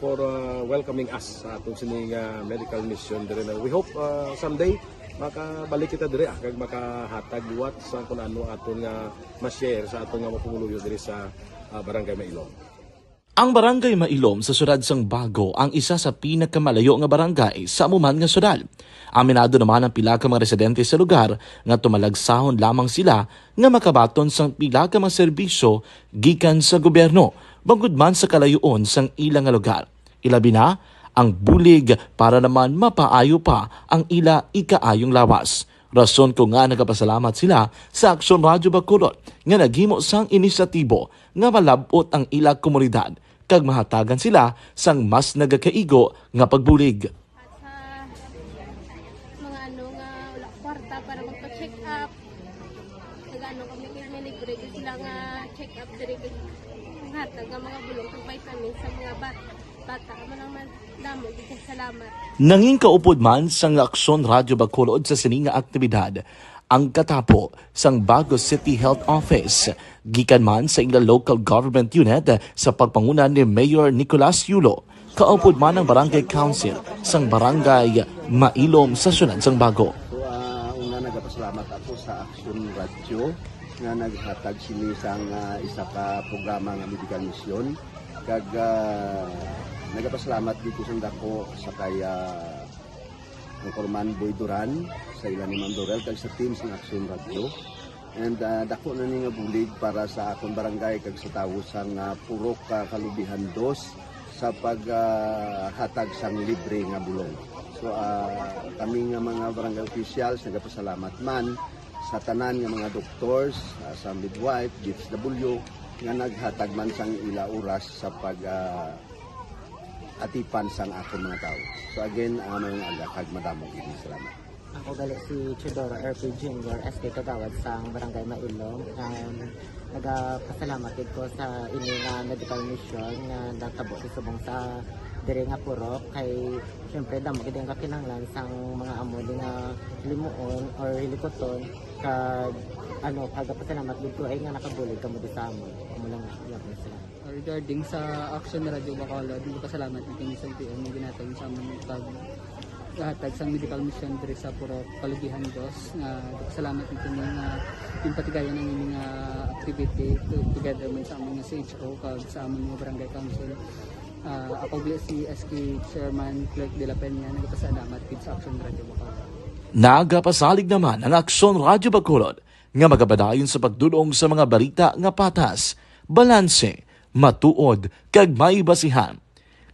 for, ah, welcoming us sa aton sini nga medical mission dire na we hope, ah, someday makabalik kita dire, ah, kag makahatag liwat sa kun ano aton nga ma-share sa aton nga mga pumuluyo dire sa, ah, Barangay Mailom. Ang Barangay Mailom sa siyudad sang Bago ang isa sa pinakamalayo nga barangay sa amo man nga siyudad. Aminado naman ang pila ka mga residente sa lugar nga tumalagsahon lamang sila nga makabaton sang pila ka mga serbisyo gikan sa gobyerno, bangod man sa kalayuon sang ila nga lugar. Ilabi na ang bulig para naman mapaayo pa ang ila ikaayong lawas. Rason kon ngaa nagapasalamat sila sa Aksyon Radyo Bacolod nga naghimo sang inisyatibo nga malab-ot ang ila komunidad kag mahatagan sila sang mas nagakaigo nga pagbulig. At sa mga ano nga wala kwarta para magpa-check up, nagano kami kay may libre gyud sila nga check up diri, kay hatag nga mga bulong kag vitamins sa mga ba-, bata. Amo lang man, damo gyud kay salamat. Nangin kaupod man sang Aksyon Radyo Bacolod sa sini nga aktibidad ang katapo sang Bago City Health Office, gikan man sa ila local government unit sa pagpanguna ni Mayor Nicolas Yulo, kaupod man ang Barangay Council sang Barangay Mailom sa siyudad sang Bago. So, ah, una, nagapasalamat ako sa Aksyon Radyo nga naghatag sini sang, ah, isa ka programa nga medical mission. Kag, ah, nagapasalamat dito sa dako sa kay, ah, Anchorman Boy Duran, sa ila ni Ma'am Dorel, kag sa team sang Aksyon Radyo. And, ah, dako na ni nga bulig para sa akon barangay kag sa tawo sang, ah, Purok, ah, Kalubihan Dos sa pag, ah, hatag sang libre nga bulong. So, ah, kami nga mga barangay officials nagapasalamat man sa tanan nga mga doctors, ah, sa midwife, D S W, nga naghatag man sang ila oras sa pag, ah, atipan sang akon mga tawo. So again, ah, mayong aga kag madamo gid nga salamat. Ako gali si Teodoro R P Junior, S K Kagawad sang Barangay Mailom. Um, nagapasalamat gid ko sa ini nga medical mission nga natabo sa subong sa diri nga purok, kay siyempre damo gid ang kakinahanglan sang mga amo ni nga limuon or hilikuton kag ano, pagapasalamat gid ko ay nga nakabulig kamo di sa amon. Amo lang, yapon sila. Regarding sa Action Radio Bacolod, nagpasalamat kami sa L T O nga ginhatag sa amon pag hatag sang medical mission diri sa Purok Kalubihan Dos. Nga nagpasalamat kami nga yung patigayon ang ining, ah, activity to-, together man sa amon nga C H O kag sa amon nga barangay council. Ah, ako gali si S K Chairman Clerk de la Peña, nagpasalamat gid sa Action Radio Bacolod. Nagapasalig naman ang Aksyon Radio Bacolod nga magapadayon sa pagdul-ong sa mga balita nga patas, balanse, matuod, kag may basihan.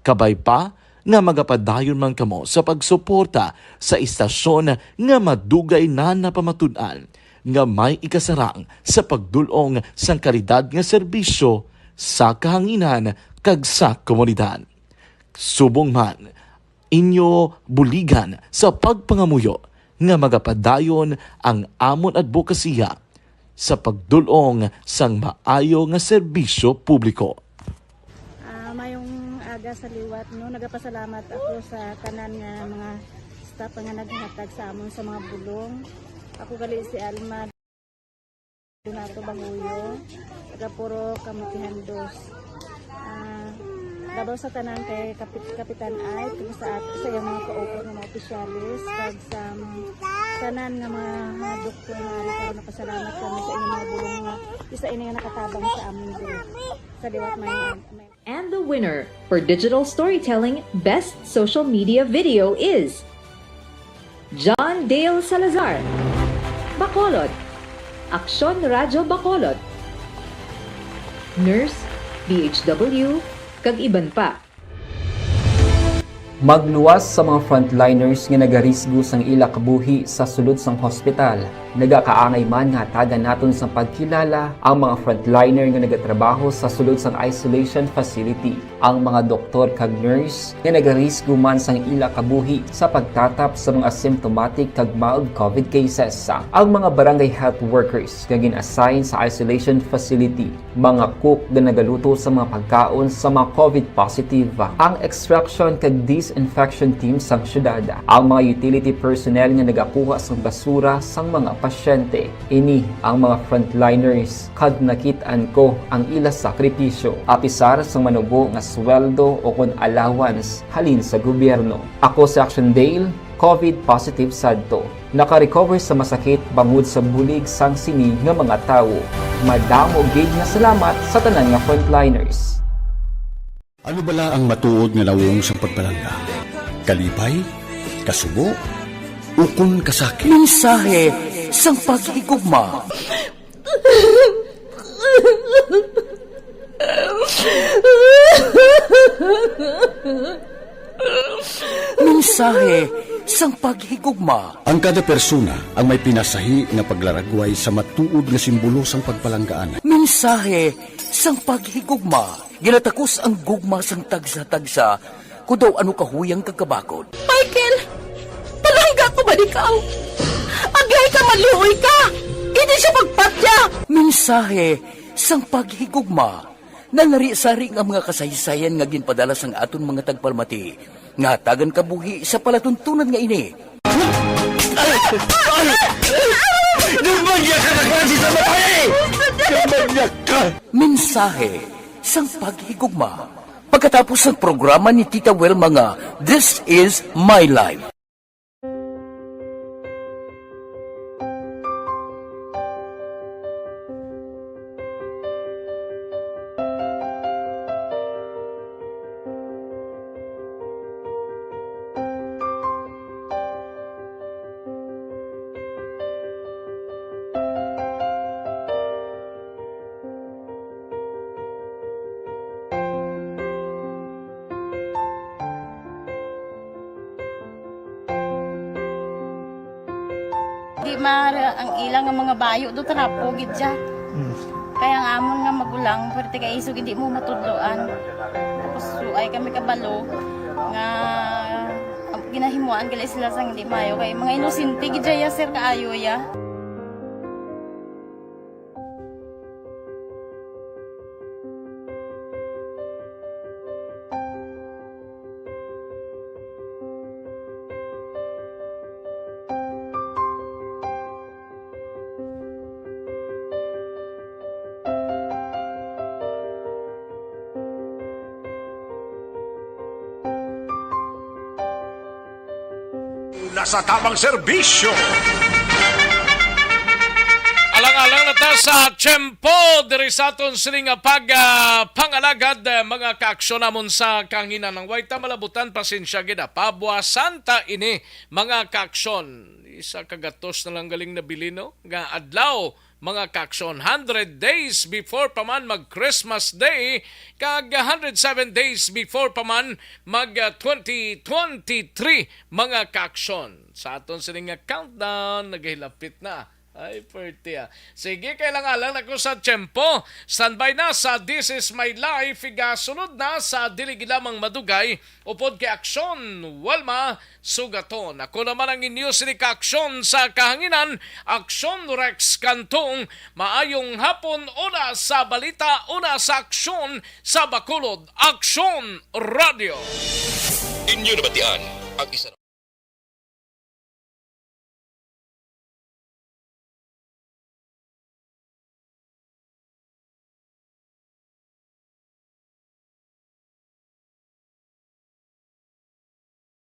Kabay pa nga magapadayon man kamo sa pagsuporta sa istasyon nga madugay na napamatud-an nga may ikasarang sa pagdul-ong sang kalidad nga serbisyo sa kahanginan kag sa komunidad. Subong man, inyo buligan sa pagpangamuyo nga magapadayon ang amon adbokasiya sa pagdul-ong sang maayo nga serbisyo publiko. Ah, mayong aga sa liwat, no? Nagapasalamat ako sa tanan nga mga staff nga naghatag sa amon sa mga bulong. Ako gali si Alma Donato Banguyo, taga Purok Kamutihan Dos. Ah, labaw sa tanan kay Kapit-, Kapitan Ike, kag sa at-, sa iyang mga kaupod nga mga opisyales, kag sa mga tanan nga mga, ah, doktor nga ari karon, napasalamat kami sa inyong mga bulong nga isa ini nga nakatabang sa amin diri. Sa liwat may, may And the winner for digital storytelling best social media video is John Dale Salazar, Bacolod, Aksyon Radyo Bacolod, Nurse, D H W, kag iban pa. Magluwas sa mga frontliners nga nagarisgo sang ila kabuhi sa sulod sang hospital. Nagakaangay man nga hatagan naton sang pagkilala ang mga frontliner nga nagatrabaho sa sulod sang isolation facility, ang mga doktor kag nurse nga nagarisgo man sang ila kabuhi sa pagtatap sa mga symptomatic kag mild COVID cases, ang mga barangay health workers nga gin-assign sa isolation facility, mga cook nga nagaluto sa mga pagkaon sa mga COVID positive, ang extraction kag disinfection team sang syudad, ang mga utility personnel nga nagakuha sang basura sang mga pasyente. Ini ang mga frontliners, kag nakit-an ko ang ila sakripisyo, apisar sang manubo nga sweldo o kon allowance halin sa gobyerno. Ako si Action Dale, COVID positive sadto. Naka-recover sa masakit bangod sa bulig sang sini nga mga tawo. Madamo gid nga salamat sa tanan nga frontliners. Ano bala ang matuod nga nawong sang pagpalangga? Kalipay? Kasubo? Ukon kasakit? Mensahe sang paghigugma. Mensahe sang paghigugma. Ang kada persona ang may pinasahi nga paglaragway sa matuod nga simbolo sang pagpalanggaan. Mensahe sang paghigugma. Ginatakos ang gugma sang tagsa-tagsa, kun daw ano kahuyang kag kabakod. Michael, palangga ko ba ikaw? Agay ka, maluoy ka! Hindi siya pagpatya! Mensahe sang paghigugma. Nalari-sari nga mga kasaysayan nga ginpadala sang aton mga tagpalamati, nga hatagan kabuhi sa palatuntunan nga ini. Ay! Ay! Demonyo ka na klase sa babae! Demonyo ka! Mensahe sang paghigugma. Pagkatapos sang programa ni Tita Wilma nga This Is My Life. Di mara ang ila nga mga bayo do, trapo gid siya. Mm. Kaya ang amon nga magulang, pwerte kay isog hindi mo matudloan. Tapos, so, ay kami kabalo nga, ang ginahimuan gali sila sang hindi mayo. Kay mga inosente gid siya, sir, kaayo ya. Nasa tamang serbisyo. Alang-alang na ta sa tiyempo diri sa aton sini nga pag, ah, pangalagad, eh, mga kaaksyon namon sa kahanginan. Ang way ta malabutan, pasensya gid, ah, pabuwasan ta ini, mga kaaksyon. Isa ka gatos na lang galing nabilin, no, nga adlaw, mga kaaksyon. Hundred days before pa man mag Christmas Day, kag hundred seven days before pa man mag, ah, twenty twenty-three, mga kaaksyon. Sa aton sini nga countdown, nagahilapit na. Ay, pwerte, ah. Sige, kay alang-alang na ko sa tiyempo. Standby na sa This Is My Life. Igasunod na sa dili gid lamang madugay upod kay Aksyon Walma Sugaton. Ako naman ang inyo sini ka-aksyon sa kahanginan, Aksyon Rex Cantong. Maayong hapon, una sa balita, una sa aksyon sa Bacolod, Aksyon Radio. Inyo nabatian ang isa